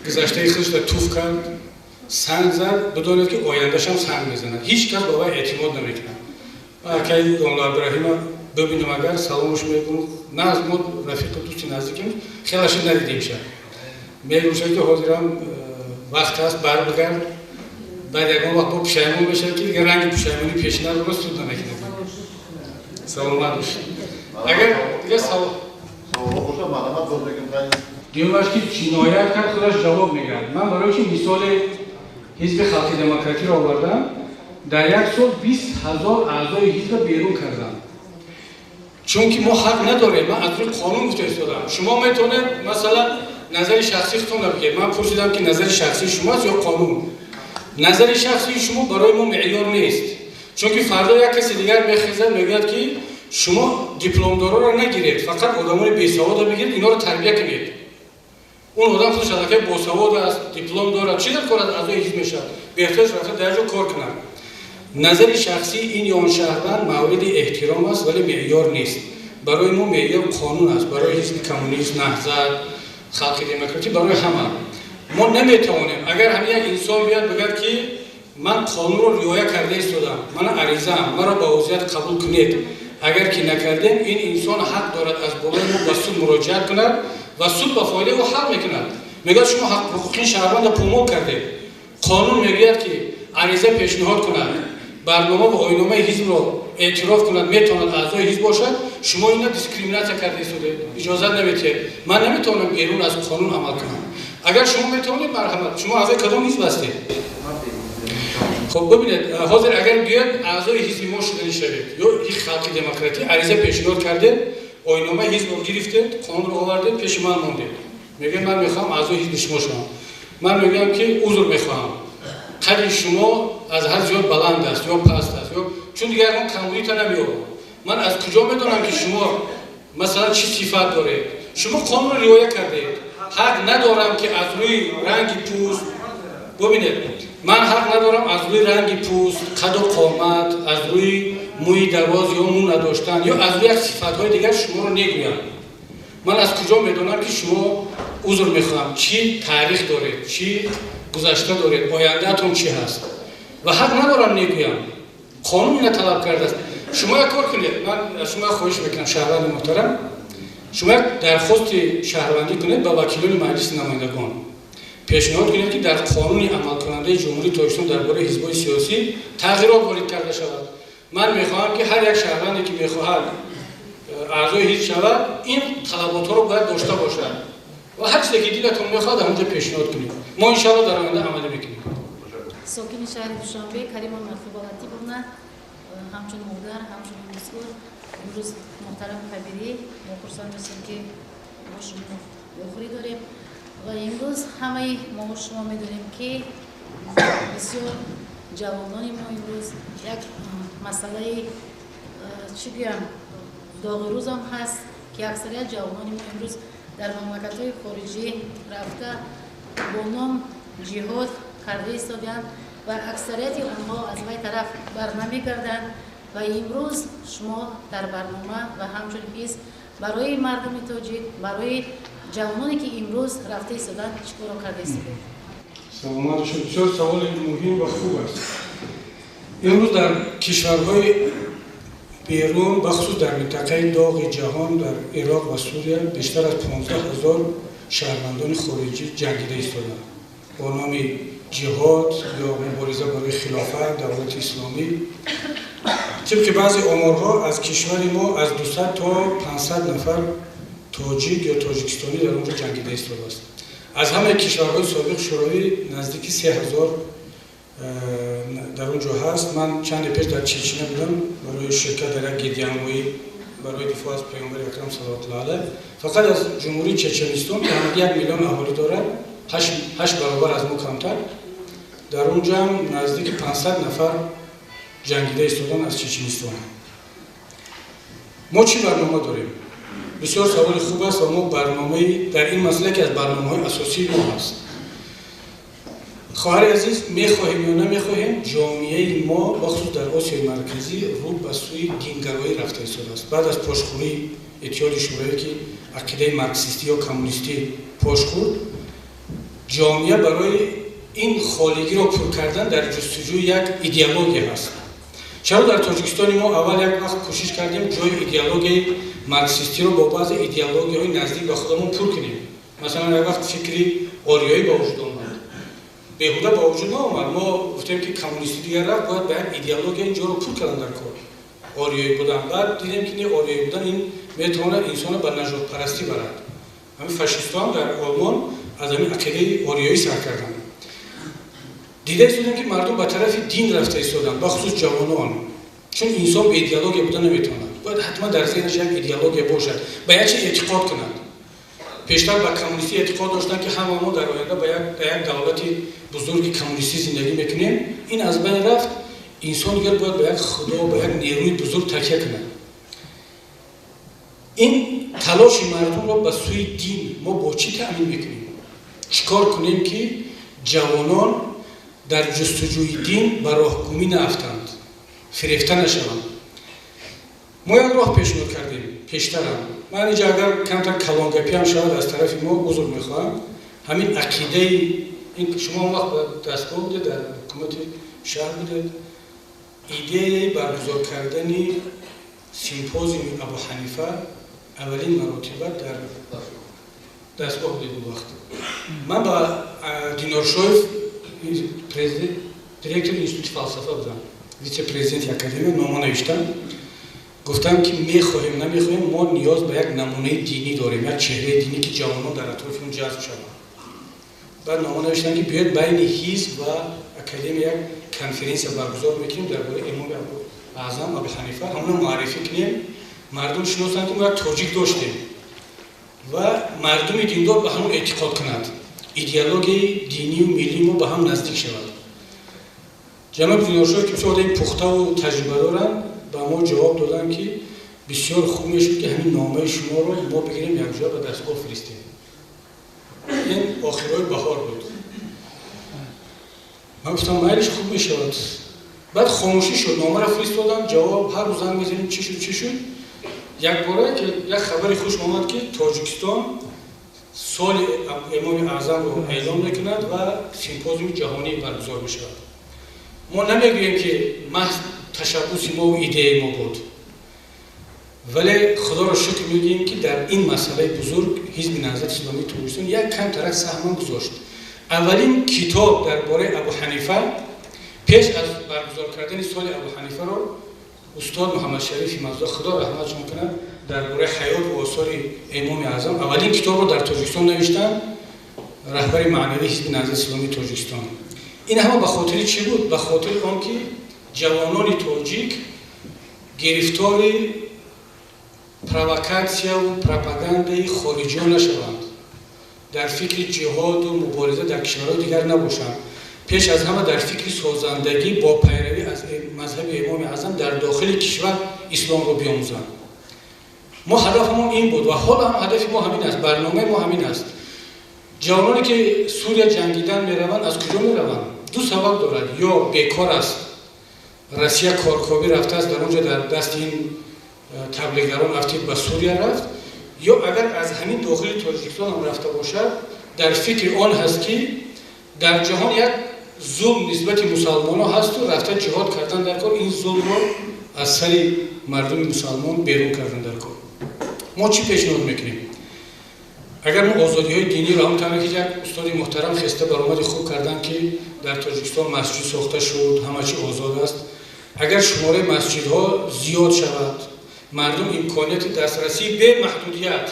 Speaker 5: гузаштаи худашро туф кард, санг зад, бидонед, ки ояндашам санг мезанад. Ҳеҷ кас ба вай эътимод намекунад. Акаи домла Абдураҳима бибинам агар, саломаш мекунам. На аз мо рафиқу дӯсти наздикем, хелаши надидем шад. Мегӯшад, ки ҳозирам вақт аст, барбигард. Баъд ягон вақт бо пушаймон мешавад, ки дигар ранги пушаймонӣ пешина ро суд намекунад. Саломат бошед. Агар дигар савол дуюмаш, ки ҷиноят кард, худаш ҷавоб мегардад. Ман барои чи мисоли Ҳизби Халқи Демократиро овардам? Дар як сол 20 000 аъзои ҳизбро берун карданд. Чунки мо ҳақ надорем, ман аз рӯи қонун гуфта истодам. Шумо метавонед масалан назари шахсии худтонро бигӯед. Ман пурсидам ки назари шахсии шумо аст ё қонун. Назари шахсии шумо барои мо меъёр нест. Чунки фардо як каси дигар мехезад, мегӯяд ки шумо дипломдороро нагиред, фақат одамони бесаводро бигиред, инҳоро тарбия кунед. Он одам худаш аллакай босавод аст, диплом дорад, чӣ дар кор аст аъзои ҳизб мешавад? Беҳтараш рафта дар ҷо кор кунад. Назари шахсии ин ё он шаҳрванд мавриди эҳтиром аст, вале меъёр нест. Барои мо меъёр қонун аст, барои ҳизби коммунист, Наҳзат, Халқи демократӣ, барои ҳама. Мо наметавонем, агар ҳамин як инсон биёяд бигӯяд ки ман қонунро риоя карда истодам, ман аризаам, маро ба узият қабул кунед. Агар ки накардем, ин инсон ҳақ дорад аз болои мо ба суд муроҷиат кунад ва суд ба фоидаи ӯ ҳал мекунад. Мегӯяд шумо ҳуқуқи шаҳрвандро помол кардед. Қонун мегӯяд ки ариза пешниҳод кунад, барнома ва оинномаи ҳизбро эътироф кунад, метавонад аъзои ҳизб бошад. Шумо ина дискриминатсия карда истодед, иҷозат наметиҳед. Ман наметавонам берун аз қонун амал кунам. Агар шумо метавонед, марҳамат. Шумо аъзои кадом ҳизб ҳастед? Хоб бибинед, ҳозир агар гӯяд аъзои ҳизби мо шуданӣ шавед ё Халқи демократӣ, ариза пешниҳод кардед, оинномаи ҳизбро гирифтед, қонунро овардед, пеши ман мондед. Мегӯяд ман мехоҳам аъзои ҳизби шумо шавам. Ман мегӯям ки узр мехоҳам, қадри шумо аз ҳад зиёд баланд аст ё паст аст, ё чун дигар ягон камбудита намеёбам. Ман аз куҷо медонам ки шумо масалан чӣ сифат доред? Шумо қонунро риоя кардед. Ҳақ надорам ки аз рӯи ранги пӯст, бубинед, ман ҳақ надорам аз рӯи ранги пӯст, қаду қомат, аз рӯи мӯи дароз ё мӯ надоштан ё аз рӯи як сифатҳои дигар шуморо негӯям. Ман аз куҷо медонам ки шумо, узр мехоҳам, чӣ таърих доред, чӣ гузашта доред, ояндаатон чӣ ҳаст? Ва ҳақ надорам негӯям. Қонун ина талаб кардааст. Шумо як кор кунед, ман аз шумо хоҳиш мекунам, шаҳрванди муҳтарам, шумо як дархости шаҳрвандӣ кунед ба вакилони Маҷлиси намояндагон. Пешниҳод кунед ки дар қонуни амалкунандаи Ҷумҳурии Тоҷикистон дар бораи ҳизбҳои сиёсӣ тағйирот ворид карда шавад. Ман мехоҳам ки ҳар як шаҳрванде ки мехоҳад аъзои ҳизб шавад, ин талаботҳоро бояд дошта бошад ва ҳар чизе ки дилатон мехоҳад дар онҷо пешниҳод кунед. Мо иншоалло дар оянда амалӣ мекунем.
Speaker 12: Сокини шаҳри Душанбе Карима Марфуба Латиповна, ҳамчун модар, ҳамчун масъул, имрӯз муҳтарам Кабирӣ, мо хурсанд ҳастем ки бо шумо вохӯрӣ дорем ва имрӯз ҳамаи мо шумо медонем ки бисёр ҷавонони мо имрӯз як масъалаи чӣ гӯям доғи рӯзам ҳаст ки аксарият ҷавонони мо имрӯз дар мамлакатҳои хориҷӣ рафта бо ном ҷиҳод карда истодаанд ва аксарияти онҳо аз вай тараф барнамегарданд. Ва имрӯз шумо дар барнома ва ҳамчун ҳизб барои мардуми тоҷик, барои ҷавононе ки имрӯз рафта истодаанд, чӣ корро карда истодаед?
Speaker 5: Саломат бошед. Бисёр саволи муҳим ва хуб аст. Имрӯз дар кишварҳои берун, бахусус дар минтақаи доғи ҷаҳон, дар Ироқ ва Сурия бештар аз 15 000 шаҳрвандони хориҷӣ ҷангида истодаанд бо номи ҷиҳод ё мубориза барои хилофат, давлати исломӣ. Тибқи баъзе оморҳо аз кишвари мо аз 200 то 500 нафар тоҷик ё тоҷикистонӣ дар онҷо ҷангида истодааст. Аз ҳамаи кишварҳои собиқ Шӯравӣ наздики 3000 дар он ҷо ҳаст. Ман чанде пеш дар Чечня будам барои ширкат дар як гирдиҳамоӣ барои дифоъ аз Паёмбари акрам салавотуллоҳи алайҳ. Фақат аз Ҷумҳурии Чеченистон ки ҳамагӣ 1 миллион аҳолӣ дорад, 8 баробар аз мо камтар, дар он ҷо ҳам наздики 500 нафар ҷангида истодан аз Чеченистон. Мо чӣ барнома дорем? Бисёр саволи хуб аст ва мо барномаи дар ин масъала ки аз барномаҳои асосии мо ҳаст. Хоҳари азиз, мехоҳем ё намехоҳем, ҷомеаи мо бахусус дар Осиёи Марказӣ рӯ ба сӯи дингароӣ рафта истодааст. Баъд аз пошхӯрии Иттиҳоди Шӯравӣ ки ақидаи марксистӣ ё коммунистӣ пош хӯрд, ҷомеа барои ин холигиро пур кардан дар ҷустуҷӯи як идеология ҳаст. Чаро дар Тоҷикистони мо аввал як вақт кӯшиш кардем ҷои идеологияи марксистиро бо баъзе идеологияҳои наздик ба худамон пур кунем? Масалан, як вақт фикри ориёӣ ба вуҷуд омад. Беҳуда ба вуҷуд наомад. Мо гуфтем ки коммунистӣ дигар рафт, бояд ба як идеология ин ҷоро пур кардан дар кор. Ориёӣ будан. Баъд дидем ки не, ориёӣ будан ин метавонад инсонро ба нажодпарастӣ барад. Ҳамин фашистҳо ҳам дар Олмон аз ҳамин ақидаи ориёӣ сар карданд. Дида истодем, ки мардум ба тарафи дин рафта истоданд, бахусус ҷавонон, чун инсон бе идеология буда наметавонад. Бояд ҳатман дар зеҳнаш як идеология бошад, ба як чиз эътиқод кунад. Пештар ба коммунистӣ эътиқод доштанд, ки ҳама мо дар оянда ба як давлати бузурги коммунистӣ зиндагӣ мекунем. Ин аз байн рафт. Инсон дигар бояд ба як худо, ба як нерӯи бузург такя кунад. Ин талоши мардумро ба сӯи дин мо бо чӣ таъмин мекунем? Чӣ кор кунем, ки ҷавонон дар ҷустуҷӯи дин ба роҳгумӣ наафтанд, фирефта нашаванд? Мо як роҳ пешниҳод кардем пештарам. Ман инҷа агар камтар калонгапиам шавад, аз тарафи мо узр мехоҳам. Ҳамин ақидаи ин шумо он вақт ба дастгоҳ будед, дар ҳукумати шаҳр будед. Идеяи баргузор кардани симпозиуми Абу Ҳанифа аввалин маротиба дар дастгоҳ будед он вақт. Ман ба Диноршоев, директори Институти фалсафа будам, вице-президенти академия, нома навиштам. Гуфтам, ки мехоҳем, намехоҳем, мо ниёз ба як намунаи динӣ дорем, як чеҳраи динӣ, ки ҷавонон дар атрофи он ҷазб шаванд. Баъд нома навиштам, ки биёед, байни ҳизб ва академия як конференсия баргузор мекунем дар бораи Имоми Аъзам Абу Ҳанифа, ҳамона муаррифӣ кунем, мардум шиносанд, ки мо як тоҷик доштем, ва мардуми диндор ба ҳамон эътиқод кунад, идеологияи динию миллии мо ба ҳам наздик шавад. Ҷаноби Диноршоев, ки бисёр одами пухтаву таҷриба доранд, ба мо ҷавоб доданд, ки бисёр хуб мешуд, ки ҳамин номаи шуморо мо бигирем, якҷоя ба дастгоҳ фиристем. Ин охирҳои баҳор буд. Ман гуфтам, майлиш, хуб мешавад. Баъд хомӯшӣ шуд. Номаро фиристодам, ҷавоб, ҳар рӯз занг мезанем, чӣ шуд, чӣ шуд? Якбора як хабари хуш омад, ки Тоҷикистон соли Имоми Аъзамро эълон мекунад ва симпозиуми ҷаҳонӣ баргузор мешавад. Мо намегӯем, ки маҳз ташаббуси мо идеяи мо буд, вале худоро шукр мегӯем, ки дар ин масъалаи бузург Ҳизби Наҳзати Исломии Тоҷикистон як камтарак саҳман гузошт. Аввалин китоб дар бораи Абу Ҳанифа пеш аз баргузор кардани соли Абу Ҳанифаро устод Муҳаммадшарифи Маззо, худо раҳматшон кунад, дар бораи ҳаёт ва осори Имоми Аъзам аввалин китобро дар Тоҷикистон навиштанд, раҳбари маънавии Ҳизби Наҳзати Исломии Тоҷикистон. Ин ҳама ба хотири чӣ буд? Ба хотири он ки ҷавонони тоҷик гирифтори провокатсияву пропагандаи хориҷиён нашаванд, дар фикри ҷиҳоду мубориза дар кишварҳои дигар набошанд, пеш аз ҳама дар фикри созандагӣ бо пайравӣ аз мазҳаби Имоми Аъзам дар дохили кишвар исломро биомӯзанд. Мо ҳадафамон ин буд ва ҳоло ҳам ҳадафи мо ҳамин аст, барномаи мо ҳамин аст. Ҷавононе, ки Сурия ҷангидан мераванд, аз куҷо мераванд? Ду сабаб дорад: ё бекор аст, Россия коркобӣ рафтааст, дар он ҷо дар дасти ин таблиғгарон афтид, ба Сурия рафт, ё агар аз ҳамин дохили Тоҷикистон ҳам рафта бошад, дар фикри он ҳаст, ки дар ҷаҳон як зулм нисбати мусалмонҳо ҳасту рафта ҷиҳод кардан дар кор, ин зулмро аз сари мардуми мусалмон берун кардан дар кор. Мо чӣ пешниҳод мекунем? Агар мо озодиҳои диниро, ҳамон тавре ки як устоди муҳтарам хеста баромади хуб карданд, ки дар Тоҷикистон масҷид сохта шуд, ҳама чӣ озод аст, агар шумораи масҷидҳо зиёд шавад, мардум имконияти дастрасии бемаҳдудият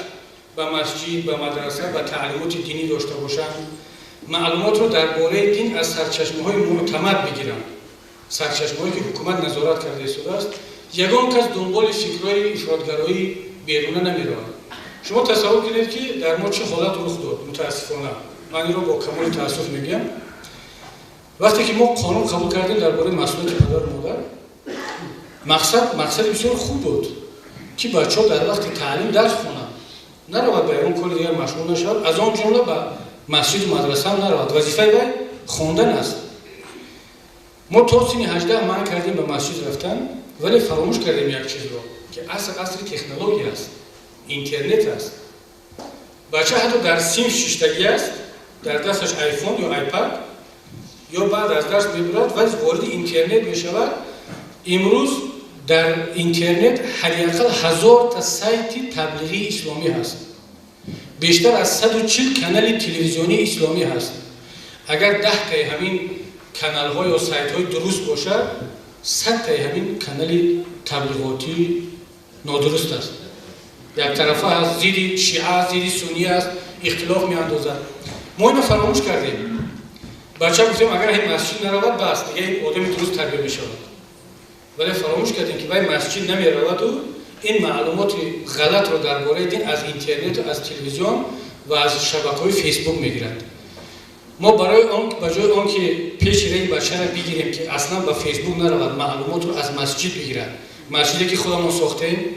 Speaker 5: ба масҷид, ба мадраса, ба таълимоти динӣ дошта бошанд, маълумотро дар бораи дин аз сарчашмаҳои мӯътамад бигиранд, сарчашмаҳое, ки ҳукумат назорат карда истодааст, ягон кас дунболи фикрҳои ифротгароӣ беруна намеравад. Шумо тасаввур кунед, ки дар мо чӣ ҳолат рух дод. Мутаассифона, ман инро бо камоли таассуф мегӯям. Вақте ки мо қонун қабул кардем дар бораи масъулияти падару модар, мақсад мақсади бисёр хуб буд, ки бачаҳо дар вақти таълим дарс хонанд, наравад ба ягон кори дигар машғул нашавад, аз он ҷумла ба масҷиду мадрасаам наравад. Вазифаи вай хондан аст. Мо то синни 18 манъ кардем ба масҷид рафтан, вале фаромӯш кардем як чизро, ки аср асри технология аст, интернет аст. Бача ҳатто дар синф шиштагӣ аст, дар дасташ айфон ё айпад, ё баъд аз дарс мебурад ва вориди интернет мешавад. Имрӯз дар интернет ҳадди ақал 1000 та сайти таблиғии исломӣ ҳаст, бештар аз 140 канали телевизионии исломӣ ҳаст. Агар 10 таи ҳамин каналҳо ё сайтҳои дуруст бошад, 100 таи ҳамин канали таблиғотӣ нодуруст аст, яктарафа аст, зидди шиа, зидди суннӣ аст, ихтилоф меандозад. Мо ино фаромӯш кардем. Бача гуфтем, агар ин масҷид наравад, бас, дига ин одами дуруст тарбия мешавад. Вале фаромӯш кардем, ки вай масҷид намераваду ин маълумоти ғалатро дар бораи дин аз интернету аз телевизион ва аз шабакаҳои Фейсбук мегирад. Мо барои он, ба ҷои он ки пеши раи бачаро бигирем, ки аслан ба Фейсбук наравад, маълумотро аз масҷид бигирад. Масҷиде ки худамон сохтем,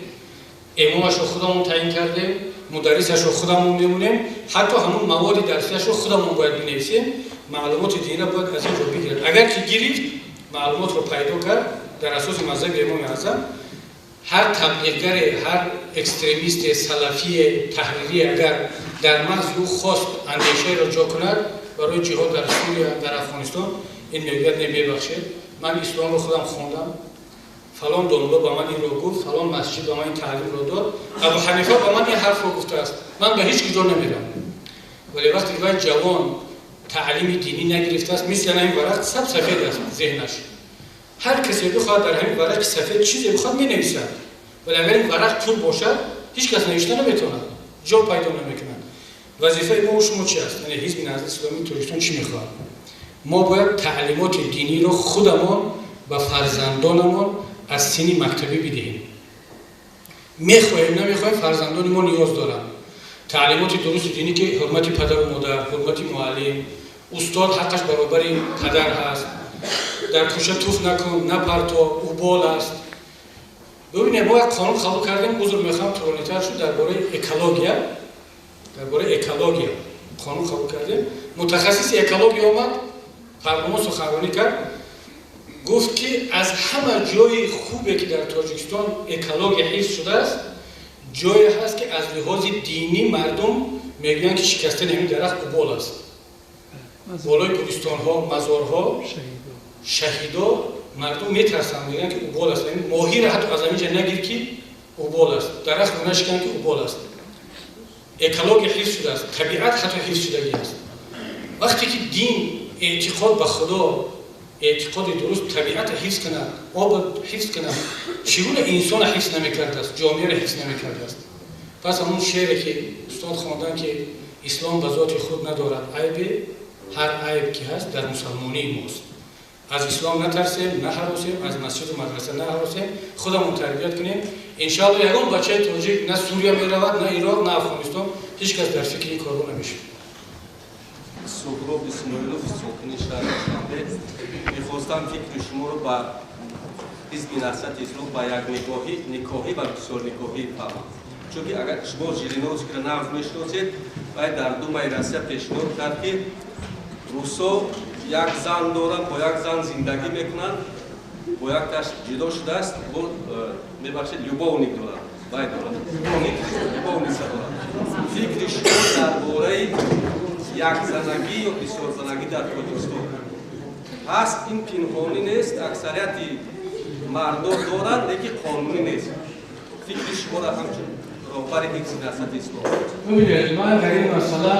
Speaker 5: имомашро худамон таъин кардем, мударрисашро худамон мемонем, ҳатто ҳамон маводи дарсияшро худамон бояд бинависем, маълумоти динро бояд аз ин ҷо бигирад. Агар ки гирифт, маълумотро пайдо кард дар асоси мазҳаби Имоми Аъзам, ҳар таблиғгаре, ҳар экстремисте, салафие, таҳририе агар дар мағзи ӯ хост андешаеро ҷо кунад барои ҷиҳод дар Сурия, дар Афғонистон, ин мегӯяд: не, мебахшед, ман исломро худам хондам, фалон домло ба ман инро гуфт, фалон масҷид ба ман ин таълимро дод, Абу Ҳанифа ба ман ин ҳарфро гуфтааст, ман ба ҳеҷ куҷо намерам. Вале вақте ки вай ҷавон таълими динӣ нагирифтааст, мисли ҳамин варақ саб сафед аст зеҳнаш. Ҳар касе бихоҳад дар ҳамин варақи сафед чизе бихоҳад менависад. Вале агар ин варақ пур бошад, ҳеҷ кас навишта наметавонад, ҷо пайдо намекунад. Вазифаи мо шумо чи аст? Яъне Ҳизби Наҳзати Исломии Тоҷикистон чӣ мехоҳад? Мо бояд таълимоти диниро худамон ба фарзандонамон аз синни мактабӣ бидиҳем. Мехоҳем, намехоҳем, фарзандони мо ниёз доранд таълимоти дурусти динӣ, ки ҳурмати падару модар, ҳурмати муаллим, устод ҳаққаш баробари падар ҳаст, дар кӯча туф накун, напарто, убол аст. Бибинед, мо як қонун қабул кардем, узр мехоҳам, тӯлонитар шуд, дар бораи экология, дар бораи экология қонун қабул кардем. Мутахассиси экология омад, парлумон суханронӣ кард, гуфт, ки аз ҳама ҷои хубе ки дар Тоҷикистон экология ҳифз шудааст, ҷое ҳаст, ки аз лиҳози динӣ мардум мегӯянд, ки шикастани ҳамин дарахт убол аст. Болои гулистонҳо, мазорҳо, шаҳидо мардум метарсанд, мегӯянд, ки убол аст. Моҳиро ҳатто аз ҳамин ҷа нагир, ки убол аст, дарахтро нашикан, ки убол аст. Экология ҳифз шудааст, табиат ҳатто ҳифз шудагӣ аст. Вақте ки дин, эътиқод ба Худо, эътиқоди дуруст табиатро ҳифз кунад, обро ҳифз кунад, чӣ гуна инсонро ҳифз намекардааст, ҷомеаро ҳифз намекардааст? Пас ҳамон шеъре ки устод хонданд, ки ислом ба зоти худ надорад айбе, ҳар айб ки ҳаст дар мусалмонии мост. Аз ислом натарсем, наҳаросем, аз масҷиду мадраса наҳаросем, худамон тарбият кунем. Иншаалло, ягон бачаи тоҷик на Сурия меравад, на Ироқ, на Афғонистон, ҳеҷ кас дар фикри ин корҳо намешавад.
Speaker 13: Суҳроб Исмоилов, сокини шаҳри Душанбе. Мехостам фикри шуморо ба Ҳизби Наҳзати Ислом, ба якнигоҳӣ, никоҳӣ ва бисёрникоҳӣ фаҳмам, чунки агар шумо Жириновскиро нағз мешиносед, вай дар Думаи Россия пешниҳод кард, ки русо як зан доранд, бо як зан зиндагӣ мекунанд, бо якташ ҷудо шудааст, бо мебахшед, любовник дорад, вай дорад, любовница дорад. Фикри шумо дар бораи якзанагӣ ё бисёрзанагӣ дар Тоҷикистон ҳаст? Ин пинҳонӣ нест, аксарияти мардо доранд, лекин қонунӣ нест. Фикри шуморо ҳамчун роҳбари Ҳизби Наҳзати Ислом.
Speaker 5: Бибинед, ман дар ин масъала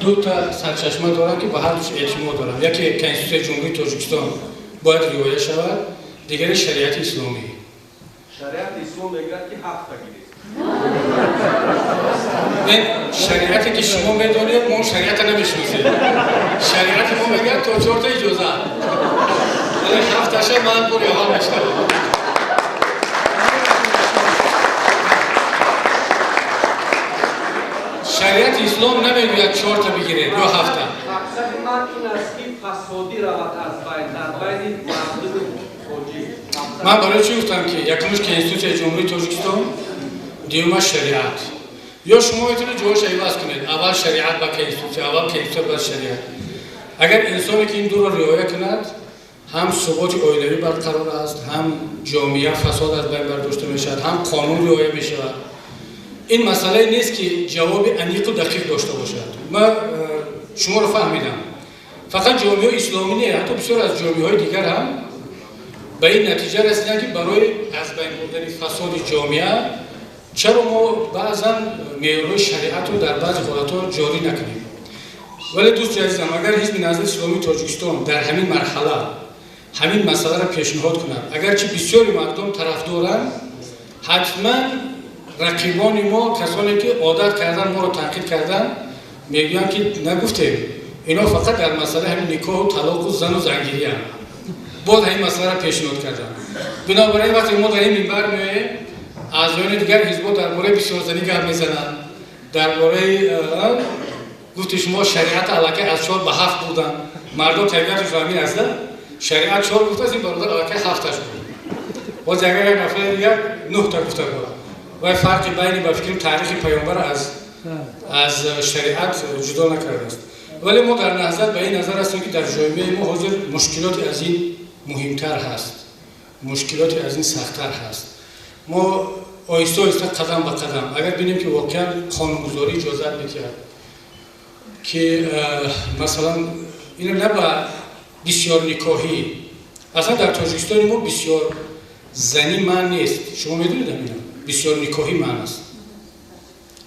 Speaker 5: ду та сарчашма дорам, ки ба ҳар душ эътимод дорам. Яке Конститутсияи Ҷумҳурии Тоҷикистон бояд риоя шавад, дигаре шариати исломӣ.
Speaker 13: Шариати ислом мегӯяд, ки ҳафта гиред.
Speaker 5: Шариате ки шумо медонед, мо шариата намешиносем. Шариати мо мегӯяд, то чорта иҷоза, вале ҳафташа ман бори аввал мешнавам. Шариати ислом намегӯяд чорта бигиред ё ҳафта.
Speaker 13: Мақсади ман ин аст, ки фасодӣ равад аз байн дар байни мардуми тоҷик.
Speaker 5: Ман барои чӣ гуфтам, ки якумаш Конститутсияи Ҷумҳурии Тоҷикистон, дуюмаш шариат. Ё шумо метавонед ҷояшро иваз кунед: аввал шариат, ба конститутсия, аввал конститутсия, баъд шариат. Агар инсоне ки ин дуро риоя кунад, ҳам суботи оилавӣ барқарор аст, ҳам ҷомеа фасод аз байн бардошта мешавад, ҳам қонун риоя мешавад. Ин масъалае нест, ки ҷавоби аниқу дақиқ дошта бошад. Ман шуморо фаҳмидам. Фақат ҷомеаи исломӣ не, ҳатто бисёр аз ҷомеаҳои дигар ҳам ба ин натиҷа расиданд, ки барои аз байн бурдани фасоди ҷомеа чаро мо баъзан меъёрҳои шариатро дар баъзе ҳолатҳо ҷорӣ накунем. Вале, дӯсти азизам, агар Ҳизби Наҳзати Исломии Тоҷикистон дар ҳамин марҳала ҳамин масъаларо пешниҳод кунад, агарчи бисёри мардум тарафдоранд, ҳатман рақибони мо, касоне ки одат кардан моро танқид кардан, мегӯянд, ки нагуфтем. Ино фақат дар масъалаи ҳамин никоҳу талоқу зану зангирӣ анд. Боз ҳамин масъаларо пешниҳод карданд. Бинобар ин вақте мо дар ин минбар меоем, аъзоёни дигар ҳизбҳо дар бораи бисёрзанӣ гап мезананд, дар бораи гуфти шумо шариат аллакай аз 4 ба 7 бурданд. Мардум табиаташ ҳамин аст, шариат 4 гуфтааст, ин бародар аллакай 7-таш буд. Боз агар як нафари дигар 9-та гуфта буд. Вай фарқи байни ба фикри таърихи паёмбар аз шариат ҷудо накардааст. Вале мо дар Наҳзат ба ин назар ҳастем, ки дар ҷомеаи мо ҳозир мушкилоти аз ин муҳимтар ҳаст, мушкилоти аз ин сахттар ҳаст. Мо оҳиста оҳиста, қадам ба қадам, агар бинем, ки воқеан қонунгузорӣ иҷозат медиҳад, ки масалан ино на ба бисёр никоҳӣ, аслан дар Тоҷикистони мо бисёр занӣ манъ нест. Шумо медонед, амина бисёр никоҳӣ манъ аст.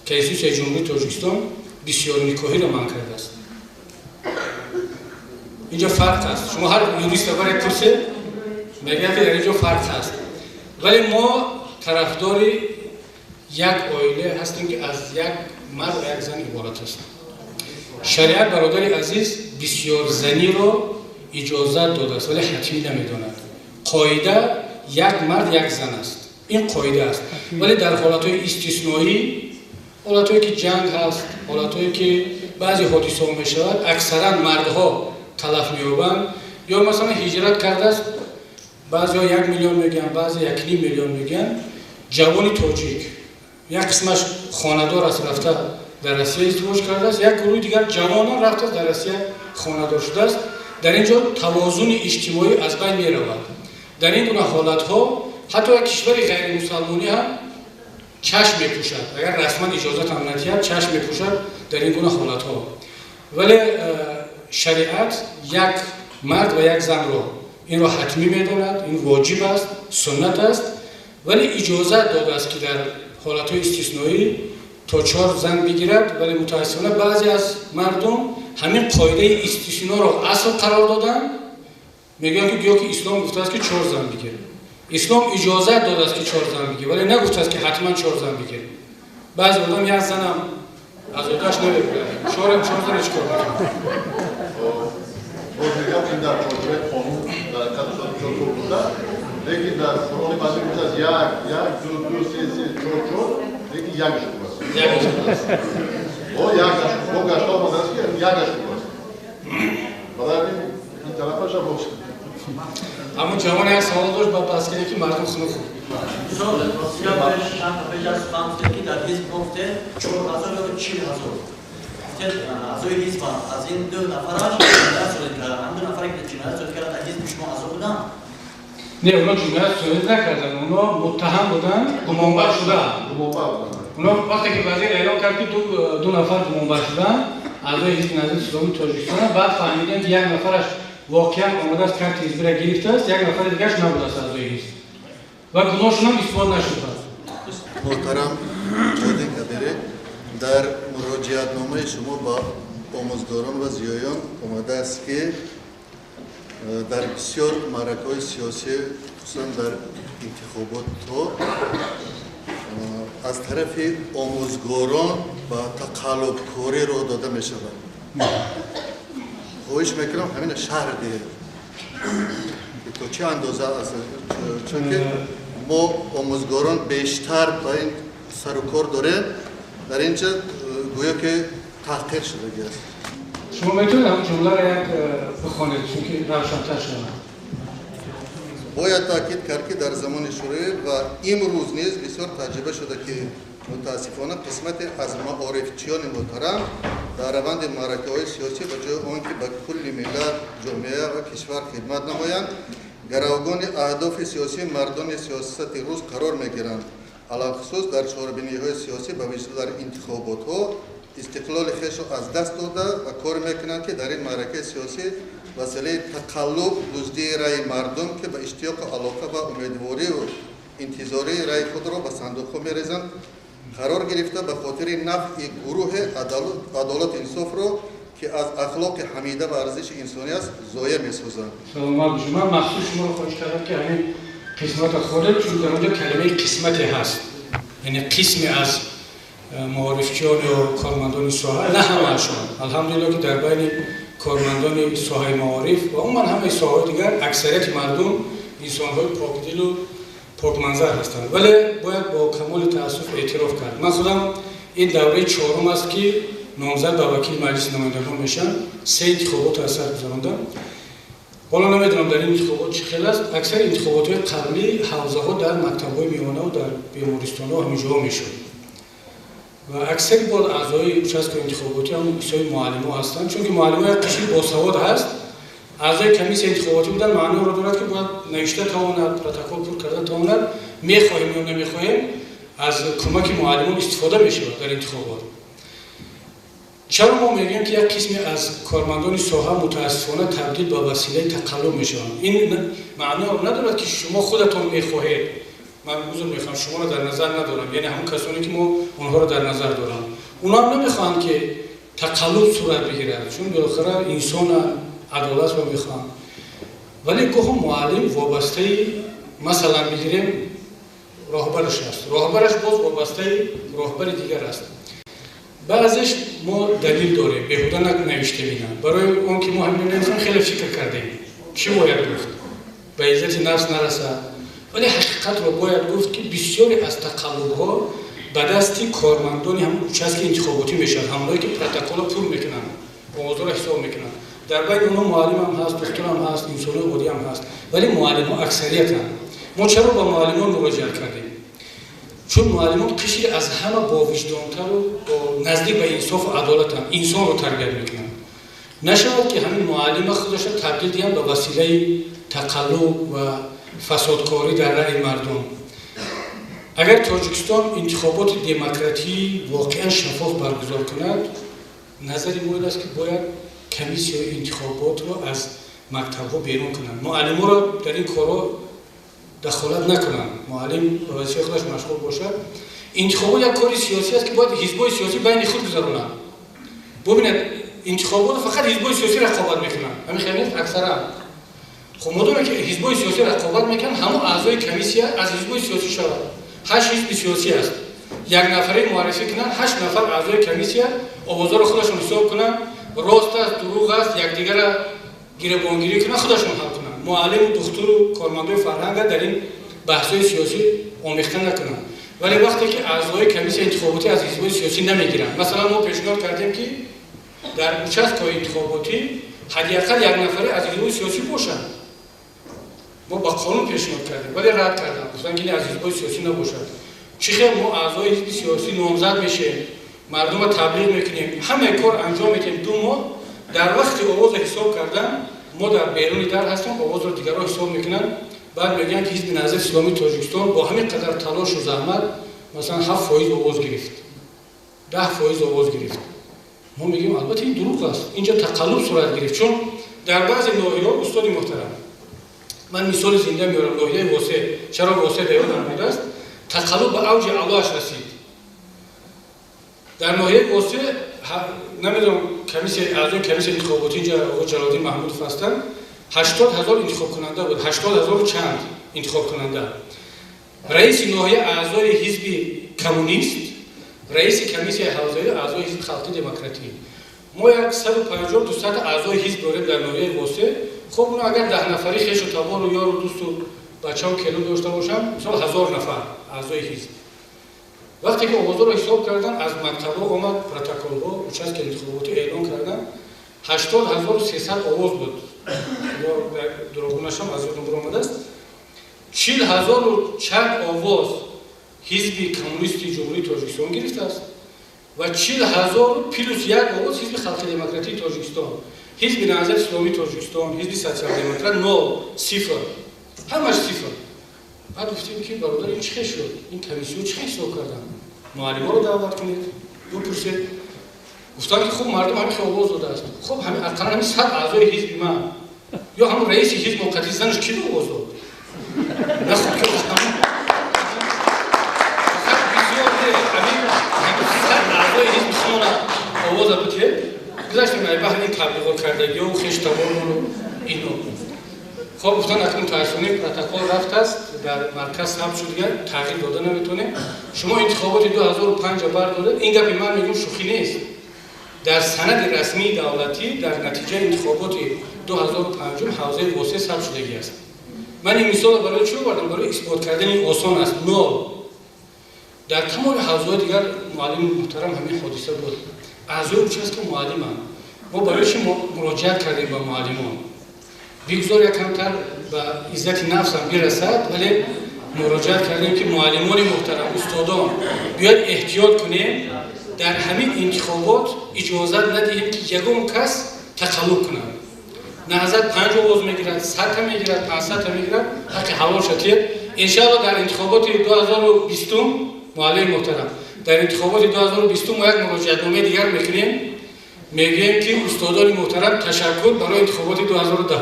Speaker 5: Конститутсияи Ҷумҳурии Тоҷикистон бисёр никоҳиро манъ кардааст. Инҷо фарқ аст. Шумо ҳар юриста баре пурсед, мегӯяд, ки дар инҷо фарқ ҳаст. Вале мо тарафдори як оила ҳастем, ки аз як мард ва як зан иборат аст. Шариат, бародари азиз, бисёрзаниро иҷозат додааст, вале ҳатмӣ намедонад. Қоида як мард, як зан аст, ин қоида аст. Вале дар ҳолатҳои истисноӣ, ҳолатҳое ки ҷанг ҳаст, ҳолатҳое ки баъзе ҳодисаҳо мешавад, аксаран мардҳо талаф меёбанд, ё масалан ҳиҷрат кардааст, баъзеҳо 1 миллион мегӯянд, баъзе 1,5 миллион мегӯянд, ҷавони тоҷик, як қисмаш хонадор аст, рафта дар Россия издивоҷ кардааст, як гурӯҳи дигар ҷавонон рафтааст, дар Россия хонадор шудааст. Дар ин ҷо тавозуни иҷтимоӣ аз байн меравад. Дар ин гуна ҳолатҳо ҳатто як кишвари ғайримусалмонӣ ҳам чашм мепӯшад, агар расман иҷозат ҳам надиҳад, чашм мепӯшад дар ин гуна ҳолатҳо. Вале шариат як мард ва як занро инро ҳатмӣ медонад, ин воҷиб аст, суннат аст. Вале иҷозат додааст, ки дар ҳолатҳои истисноӣ то чор зан бигирад. Вале мутаассифона баъзе аз мардум ҳамин қоидаи истисноро асл қарор доданд, мегӯянд, ки гӯё ки ислом гуфтааст, ки чор зан бигир. Ислом иҷозат додааст, ки чор зан бигир, вале нагуфтааст, ки ҳатман чор зан бигир. Баъзе одам як занам аз одаш намебурад, чорам, чор зан чӣ кор мекунад?
Speaker 11: Боз мегӯям, ин дар чорчӯбаи қонун дар ҳақиқат устод бисёр хуб гуфтанд, лекин дар Қуръони Маҷид гуфтааст: як, як, ду, ду, се, се, чор, чор, лекин якаш хуб аст.
Speaker 5: Якаш хуб аст.
Speaker 11: Бо якаш бо гашта омадааст, ки якаш хуб аст. Барои ин тарафаша боз.
Speaker 5: Ҳамун ҷавон як савол дошт, ба баҳс кардем, ки мардум хунук хӯрд.
Speaker 9: Чанд пеш аз сухан гуфтед, ки дар ҳизб гуфте 4000 ё 40 000 гуфтед аъзои ҳизб, аз ин ду нафараш ҷиноят содир карданд. Ҳам ду нафаре ки ҷиноят содир карданд, дар ҳизби шумо аъзо буданд?
Speaker 5: Не, оно ҷиноят содир накарданд, оно муттаҳам буданд, гумонбар шудаанд. Оно вақте ки вазир эълон кард, ки ду нафар гумонбар шуданд, аъзои ҳизби Наҳзати Исломии Тоҷикистон, баъд фаҳмидем, ки як нафараш воқеан омадааст, карти ҳизбиро гирифтааст, як нафари дигараш набудааст аъзои ҳизб ва гуноҳшон исбот нашудааст.
Speaker 14: Муҳтарам Қоди Кабире, дар муроҷиатномаи шумо ба омӯзгорон ва зиёён омадааст, ки дар бисёр маъракаҳои сиёсӣ, хусусан дар интихоботҳо, аз тарафи омӯзгорон ба тақаллубкорӣ роҳ дода мешавад. Хоҳиш мекунам, ҳамина шарҳ диҳед, то чӣ андоза, чунки мо омӯзгорон бештар ба ин сару кор дорем, дар ин ҷа гӯё ки таҳқир шудагӣ аст.
Speaker 5: Шумо метавонед ҳамн ҷумларо як бихонед, чунки равшантар шавад.
Speaker 14: Бояд таъкид кард, ки дар замони шӯравӣ ва имрӯз низ бисёр таҷриба шуда, ки мутаассифона қисмате аз маорифчиёни муҳтарам дар раванди маъракаҳои сиёсӣ, ба ҷои он ки ба кулли миллат, ҷомеа ва кишвар хидмат намоянд, гаравгони аҳдофи сиёсии мардони сиёсати рӯз қарор мегиранд. Алалхусус дар чорабиниҳои сиёсӣ, ба вижа дар интихоботҳо, истиқлоли хешро аз даст дода ва кор мекунанд, ки дар ин маъракаи сиёсӣ василаи тақаллуб, дуздии раъи мардум, ки ба иштиёқу алоқа ва умедворию интизории раъи худро ба сандуқҳо мерезанд, қарор гирифта, ба хотири нафъи гурӯҳе адолату инсофро, ки аз ахлоқи ҳамида ва арзиши инсонӣ аст, зоя месозанд.
Speaker 5: Саломат бошед. Ман махсус шуморо хоҳиш кардам, ки ҳамин қисматро хонед, чун дар онҷо калимаи қисмате ҳаст, яъне қисме аз маорифчиён ё кормандони соҳа, на ҳамаашон. Алҳамдулилло, ки дар байни Кормандони соҳаи маориф ва умуман ҳамаи соҳаҳои дигар, аксарияти мардум инсонҳои покдилу покманзар ҳастанд. Вале бояд бо камоли таассуф эътироф кард. Ман худам ин давраи чорум аст, ки номзад ба вакили Маҷлиси намояндагон мешавам. Се интихоботро аз сар гузарондам. Ҳоло намедонам, дар ин интихобот чӣ хел аст. Аксари интихоботҳои қаблӣ ҳавзаҳо дар мактабҳои миёнаву дар бемористонҳо, ҳамин ҷоҳо мешуд ва аксари бор аъзои участка интихоботӣ ҳам ҳисоби муаллимо ҳастанд, чунки муаллимо як қишри босавод ҳаст. Аъзои комиссияи интихоботӣ будан маъноро дорад, ки бояд навишта тавонад, протокол пур карда тавонад. Мехоҳем ё намехоҳем, аз кӯмаки муаллимон истифода мешавад дар интихобот. Чаро мо мегӯем, ки як қисме аз кормандони соҳа мутаассифона табдил ба василаи тақаллуб мешаванд? Ин маъноро надорад, ки шумо худатон мехоҳед. Ман узр мехоҳам, шуморо дар назар надорам, яъне ҳамон касоне, ки мо онҳоро дар назар дорам. Онҳо ҳам намехоҳанд, ки тақаллуб сурат бигирад, чун билохира инсона, адолатро мехоҳанд. Вале гоҳо муаллим вобастаи, масалан бигирем, роҳбараш аст, роҳбараш боз вобастаи роҳбари дигар аст. Баъзеш мо далил дорем, беҳуда навиштем ина. Барои он ки мо ҳамин нависем, хеле фикр кардем, чӣ бояд гуфт, ба иззати нафс нарасад, вале ҳақиқатро бояд гуфт, ки бисёре аз тақаллубҳо ба дасти кормандони ҳамон участки интихоботӣ мешавад, ҳамоное ки протоколро пур мекунанд, овозҳоро ҳисоб мекунанд. Дар байни онҳо муаллимам ҳаст, духтурам ҳаст, инсонои оддиам ҳаст, вале муаллимҳо аксариятанд. Мо чаро ба муаллимон муроҷиат кардем? Чун муаллимон қишри аз ҳама бовиҷдонтару наздик ба инсофу адолатанд, инсонро тарбият мекунанд. Нашавад, ки ҳамин муаллима худашро табдил диҳанд ба василаи тақаллуб ва фасодкорӣ дар раъи мардум. Агар Тоҷикистон интихоботи демократӣ воқеан шаффоф баргузор кунад, назари мо ин аст, ки бояд комиссияи интихоботро аз мактабҳо берун кунанд, муаллиморо дар ин корҳо дахолат накунанд, муаллим ба вазифаи худаш машғул бошад. Интихобот як кори сиёсӣ аст, ки бояд ҳизбҳои сиёсӣ байни худ гузаронанд. Бубинед, интихоботро фақат ҳизбҳои сиёсӣ рақобат мекунанд, ҳамин хел нест? Аксаран. Хуб, модоме ки ҳизбҳои сиёсӣ рақобат мекунанд, ҳамон аъзои комиссия аз ҳизбҳои сиёсӣ шавад. Ҳашт ҳизби сиёсӣ аст, як нафаре муаррифӣ кунанд, ҳашт нафар аъзои комиссия овозҳоро худашон ҳисоб кунанд, рост аст, дурӯғ аст, якдигарро гиребонгирӣ кунанд, худашон ҳал кунанд. Муаллиму духтуру кормандои фарҳанга дар ин баҳсҳои сиёсӣ омехта накунанд. Вале вақте ки аъзои комиссияи интихоботӣ аз ҳизбҳои сиёсӣ намегиранд, масалан, мо пешниҳод кардем, ки дар участкаҳои интихоботӣ ҳадди ақал як нафаре аз ҳизбҳои сиёсӣ бошанд. Мо ба қонун пешниҳод кардем, вале рад карданд, гуфтанд, ки аз ҳизбҳои сиёсӣ набошад. Чӣ хел мо аъзои ҳизби сиёсӣ номзад мешем, мардумро таблиғ мекунем, ҳамаи кор анҷом медиҳем, 2 моҳ, дар вақти овозро ҳисоб кардан мо дар беруни дар ҳастем, овозро дигарро ҳисоб мекунанд, баъд мегӯянд, ки Ҳизби Наҳзати Исломии Тоҷикистон бо ҳамин қадар талошу заҳмат, масалан, 7% овоз гирифт, 10% овоз гирифт. Мо мегӯем, албатта, ин дурӯғ аст, инҷо тақаллуб сурат гирифт. Чун дар баъзе ноҳияҳо, устоди муҳтарам, ман мисоли зинда меорам, ноҳияи Восе. Чаро Восе дар ёдам будааст? Тақаллуб ба авҷи аълоаш расид дар ноҳияи Восе. Намедонам, комиссия, аъзои комиссияи интихоботӣ инҷа оғо Ҷалолиддин Маҳмудов ҳастанд. 80 000 интихобкунанда буд, 80 000 чанд интихобкунанда. Раиси ноҳия аъзои ҳизби коммунист, раиси комиссияи ҳавзавӣ аъзои ҳизби халқи демократӣ. Мо як 150, 200 аъзои ҳизб дорем дар ноҳияи Восе. Хуб, оно агар 10 нафари хешу табору ёру дӯсту бачаву келин дошта бошанд, мисол, 1000 нафар аъзои ҳизб. Вақте ки овозҳоро ҳисоб кардан, аз мактабҳо омад протоколҳо, участки интихоботӣ эълон кардан, 80 300 овоз буд, дурӯғ нашам, аз ёдам баромадааст. 40 000 чанд овоз Ҳизби Коммунисти Ҷумҳурии Тоҷикистон гирифтааст ва 40 000 плюс як овоз Ҳизби Халқи Демократии Тоҷикистон. Ҳизби Наҳзати Исломии Тоҷикистон, Ҳизби Социал-Демократ нол, сифр, ҳамаш сифр. Баъд гуфтем, ки бародар, ин чӣ хел шуд? Ин комиссиё чӣ хел ҳисоб карданд? Муаллиморо даъват кунед, бипурсед. Гуфтанд, ки хуб, мардум ҳамин хел овоз додааст. Хуб, ҳамин ақаллан ҳамин 100 аъзои ҳизби ман ё ҳамон раиси ҳизб муқаддис занаш ки овоз дод? На, хуб, ки бисёр не, ҳамин 100 аъзои ҳизби шумона овоза битед. Гузаштем ай баҳри ин таблиғот кардагиёву хештабормону ино. Хоб, гуфтан, акнун мутаассифона протокол рафтааст, дар марказ сабт шуд, дигар тағйир дода наметонем. Шумо интихоботи 2005 бардоред. Ин гапи ман мегӯм, шӯхӣ нест. Дар санади расмии давлатӣ дар натиҷаи интихоботи 2005 ҳавзаи Восеъ сабт шудагӣ аст. Ман ин мисолро барои чӣ овардам? Барои исбот кардани осон аст. Нол. Дар тамоми ҳавзаҳои дигар муаллими муҳтарам ҳамин ҳодиса буд. Аъзои участка муаллиманд. Мо барои чӣ муроҷиат кардем ба муаллимон? Бигзор якамтар ба иззати нафсам бирасад, вале муроҷиат кардем ки муаллимони муҳтарам, устодон, биёед эҳтиёт кунем, дар ҳамин интихобот иҷозат надиҳем ки ягон кас тақаллуб кунад. Наҳзат 5 овоз мегирад, 100 мегирад, 500 мегирад, ҳаққи ҳалол шатир. Иншаалло дар интихоботи 2020 муаллими муҳтарам, дар интихоботи 2020 мо як муроҷиатномаи дигар мекунем, мегӯем ки устодони муҳтарам ташаккур барои интихоботи 2010.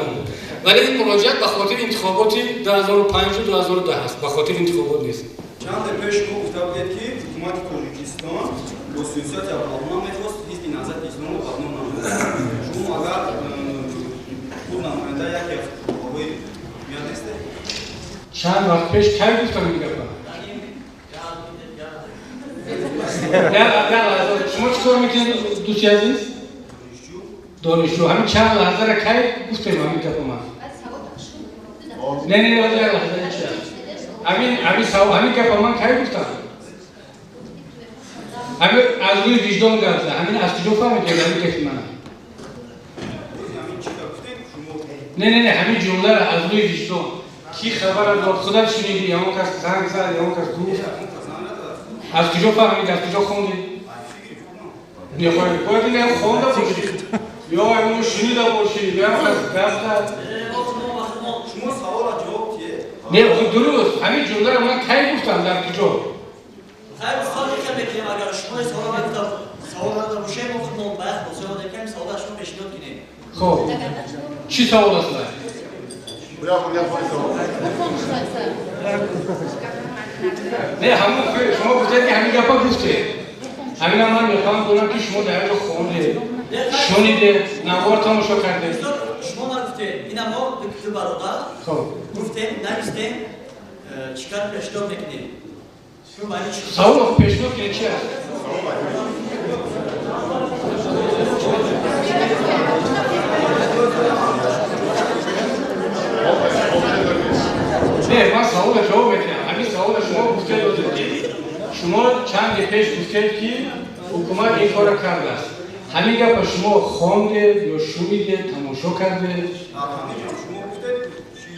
Speaker 5: Вале ин муроҷиат ба хотири интихоботи 2005 2010 аст, ба хотири интихобот нест.
Speaker 15: Чанде пеш шумо гуфта будед ки ҳукумати Тоҷикистон бо сиёсати абдуллоҳона мехост ҳизби Наҳзати Исломро бадном намояд. Шумо агар худ намоянда яке аз қувваҳои ҳокимият нестед?
Speaker 5: Чанд вақт пеш кай гуфтам ин гапа? Шумо чӣ кор мекунед, дӯсти азиз? Донишҷӯ. Ҳамин чанд лаҳзара кай гуфтем ҳамин гапа ман? Не, не, як лаҳза чи аст? Ҳамин гапа ман кай гуфтам? Ҳамин аз рӯи виҷдон гап зад. Ҳамин аз куҷо фаҳмидед ҳамин гапи мана? Не, не, не, ҳамин ҷумларо аз рӯи виҷдон. Ки хабара дод? Худат шунидӣ, ягон кас занг зад, ягон кас гуфт? Аз куҷо фаҳмид, аз куҷо хондӣ? Бояд ин хонда бошӣ, ё ягон шунида бошӣ, ягон кас гап зад.
Speaker 15: Шумо саволро ҷавоб диҳед.
Speaker 5: Не, дуруст, ҳамин ҷумларо ман кай гуфтам, дар куҷо?
Speaker 9: Хайр, устод, мехоҳем мекунем, агар шумо савол нагуфта, савол надода бошем, мо худмон ба як хулоса омадем, ки ҳамин саволро шумо пешниҳод кунем.
Speaker 5: Хоб, чӣ савол аст? Не, ҳамон шумо гуфтед ки ҳамин гапа гуфтед. Ҳамина ман мехоҳам донам ки шумо дар ҷо хондед, шунидед, навор тамошо кардед.
Speaker 9: Шумо нагуфтед, ина мо ду бародар гуфтем, навистем, чӣ кар пешниҳод мекунем.
Speaker 5: Савол пешниҳод кунед чи аст? Не, ман саволро ҷавоб медиҳам. Ҳамин саволро шумо гуфтед, шумо чанде пеш гуфтед ки ҳукумат ин корро кардааст. Ҳамин гапа шумо хондед ё шунидед, тамошо кардед?
Speaker 15: Шумо гуфтед чи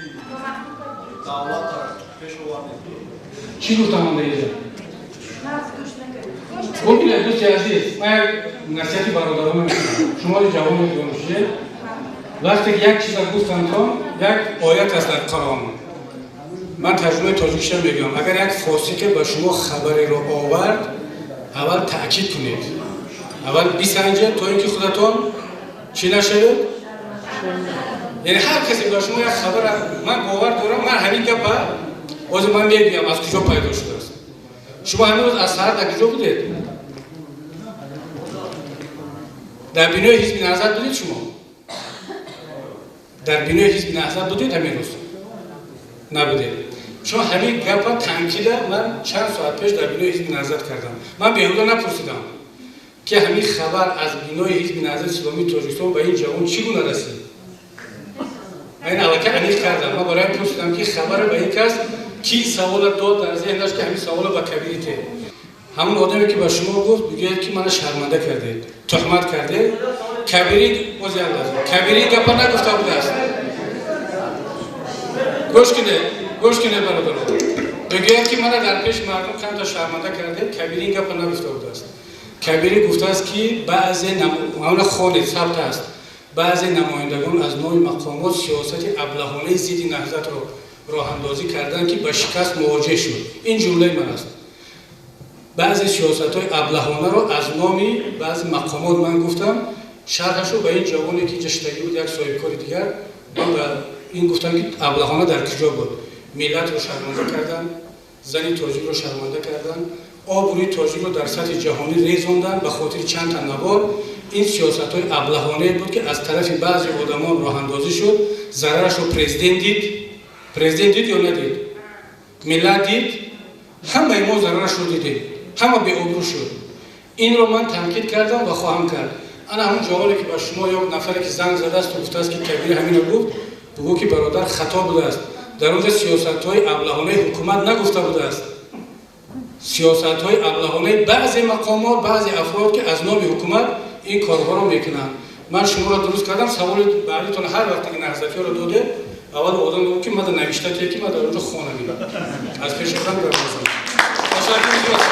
Speaker 15: давлатро пеш овардед.
Speaker 5: Чӣ гуфтам ман дар инҷо? Бубинед, дӯсти азиз, ман як насиҳати бародарона мекунам. Шумо ҷавони донишҷӯед, вақте ки як чиза гуфтамтон, як оят аст дар Қуръон. Ман тарҷумаи тоҷикиша мегӯям. Агар як фосиқе ба шумо хабареро овард, аввал таъкид кунед, аввал бисанҷед, то ин ки худатон чӣ нашавед. Яъне ҳар касе ба шумо як хабар, ман бовар дорам, ман ҳамин гапа ҳозир ман мегӯям аз куҷо пайдо шудааст. Шумо ҳамин рӯз аз саҳар дар куҷо будед? Дар бинои ҳизби Наҳзат будед шумо? Дар бинои ҳизби Наҳзат будед ҳамин рӯз? Набудед. Чун ҳамин гапа танкида ман чанд соат пеш дар бинои ҳизби Наҳзат кардам. Ман беҳуда напурсидам ки ҳамин хабар аз бинои ҳизби Наҳзати Исломии Тоҷикистон ба ин ҷавон чӣ гуна расид. Ман ин аллакай аниқ кардам. Ман барои пурсидам ки хабара ба ин кас ки савола дод дар зеҳнаш ки ҳамин савола ба кабири те. Ҳамон одаме ки ба шумо гуфт, бигӯяд ки мана шарманда кардед, туҳмат кардед. Кабири боз як лаҳза. Кабири гапа нагуфта будааст. Гӯш кунед, гӯш кунед бародарон. Бигӯяд ки мана дар пеши мардум камта шарманда кардед, Кабири ин гапа нагуфта будааст. Кабири гуфтааст ки баъзе ҳамона хонед, сабт аст. Баъзе намояндагон аз номи мақомот сиёсати аблаҳонаи зидди наҳзатро роҳандозӣ карданд ки ба шикаст мувоҷеҳ шуд. Ин ҷумлаи ман аст. Баъзе сиёсатҳои аблаҳонаро аз номи баъзе мақомот ман гуфтам, шарҳашро ба ин ҷавоне ки ҷаштагӣ буд, як соҳибкори дигар, ман ба ин гуфтам ки аблаҳона дар куҷо буд. Миллатро шарманда карданд, зани тоҷикро шарманда карданд, обрӯи тоҷикро дар сатҳи ҷаҳонӣ резонданд ба хотири чанд та навор. Ин сиёсатҳои аблаҳонае буд ки аз тарафи баъзе одамон роҳандозӣ шуд. Зарарашро президент дид. Президент дид ё надид? Миллат дид. Ҳамаи мо зарарашро дидем, ҳама беобрӯ шуд. Инро ман танқид кардам ва хоҳам кард. Ана ҳамун ҷавоне, ки ба шумо ё нафаре, ки занг задааст, гуфтааст, ки Кабири ҳамина гуфт, бугӯ, ки бародар хато будааст. Дар онҷа сиёсатҳои аблаҳонаи ҳукумат нагуфта будааст, сиёсатҳои аблаҳонаи баъзе мақомот, баъзе афрод, ки аз номи ҳукумат ин корҳоро мекунанд. Ман шуморо дуруст кардам. Саволи баъдитон, ҳар вақте ки наҳзатиёро додед, аввал одам мегӯ, ки мада навишта, ки ма дар онҷо хонам, аз пеши худам дар. Ташаккур зиёд.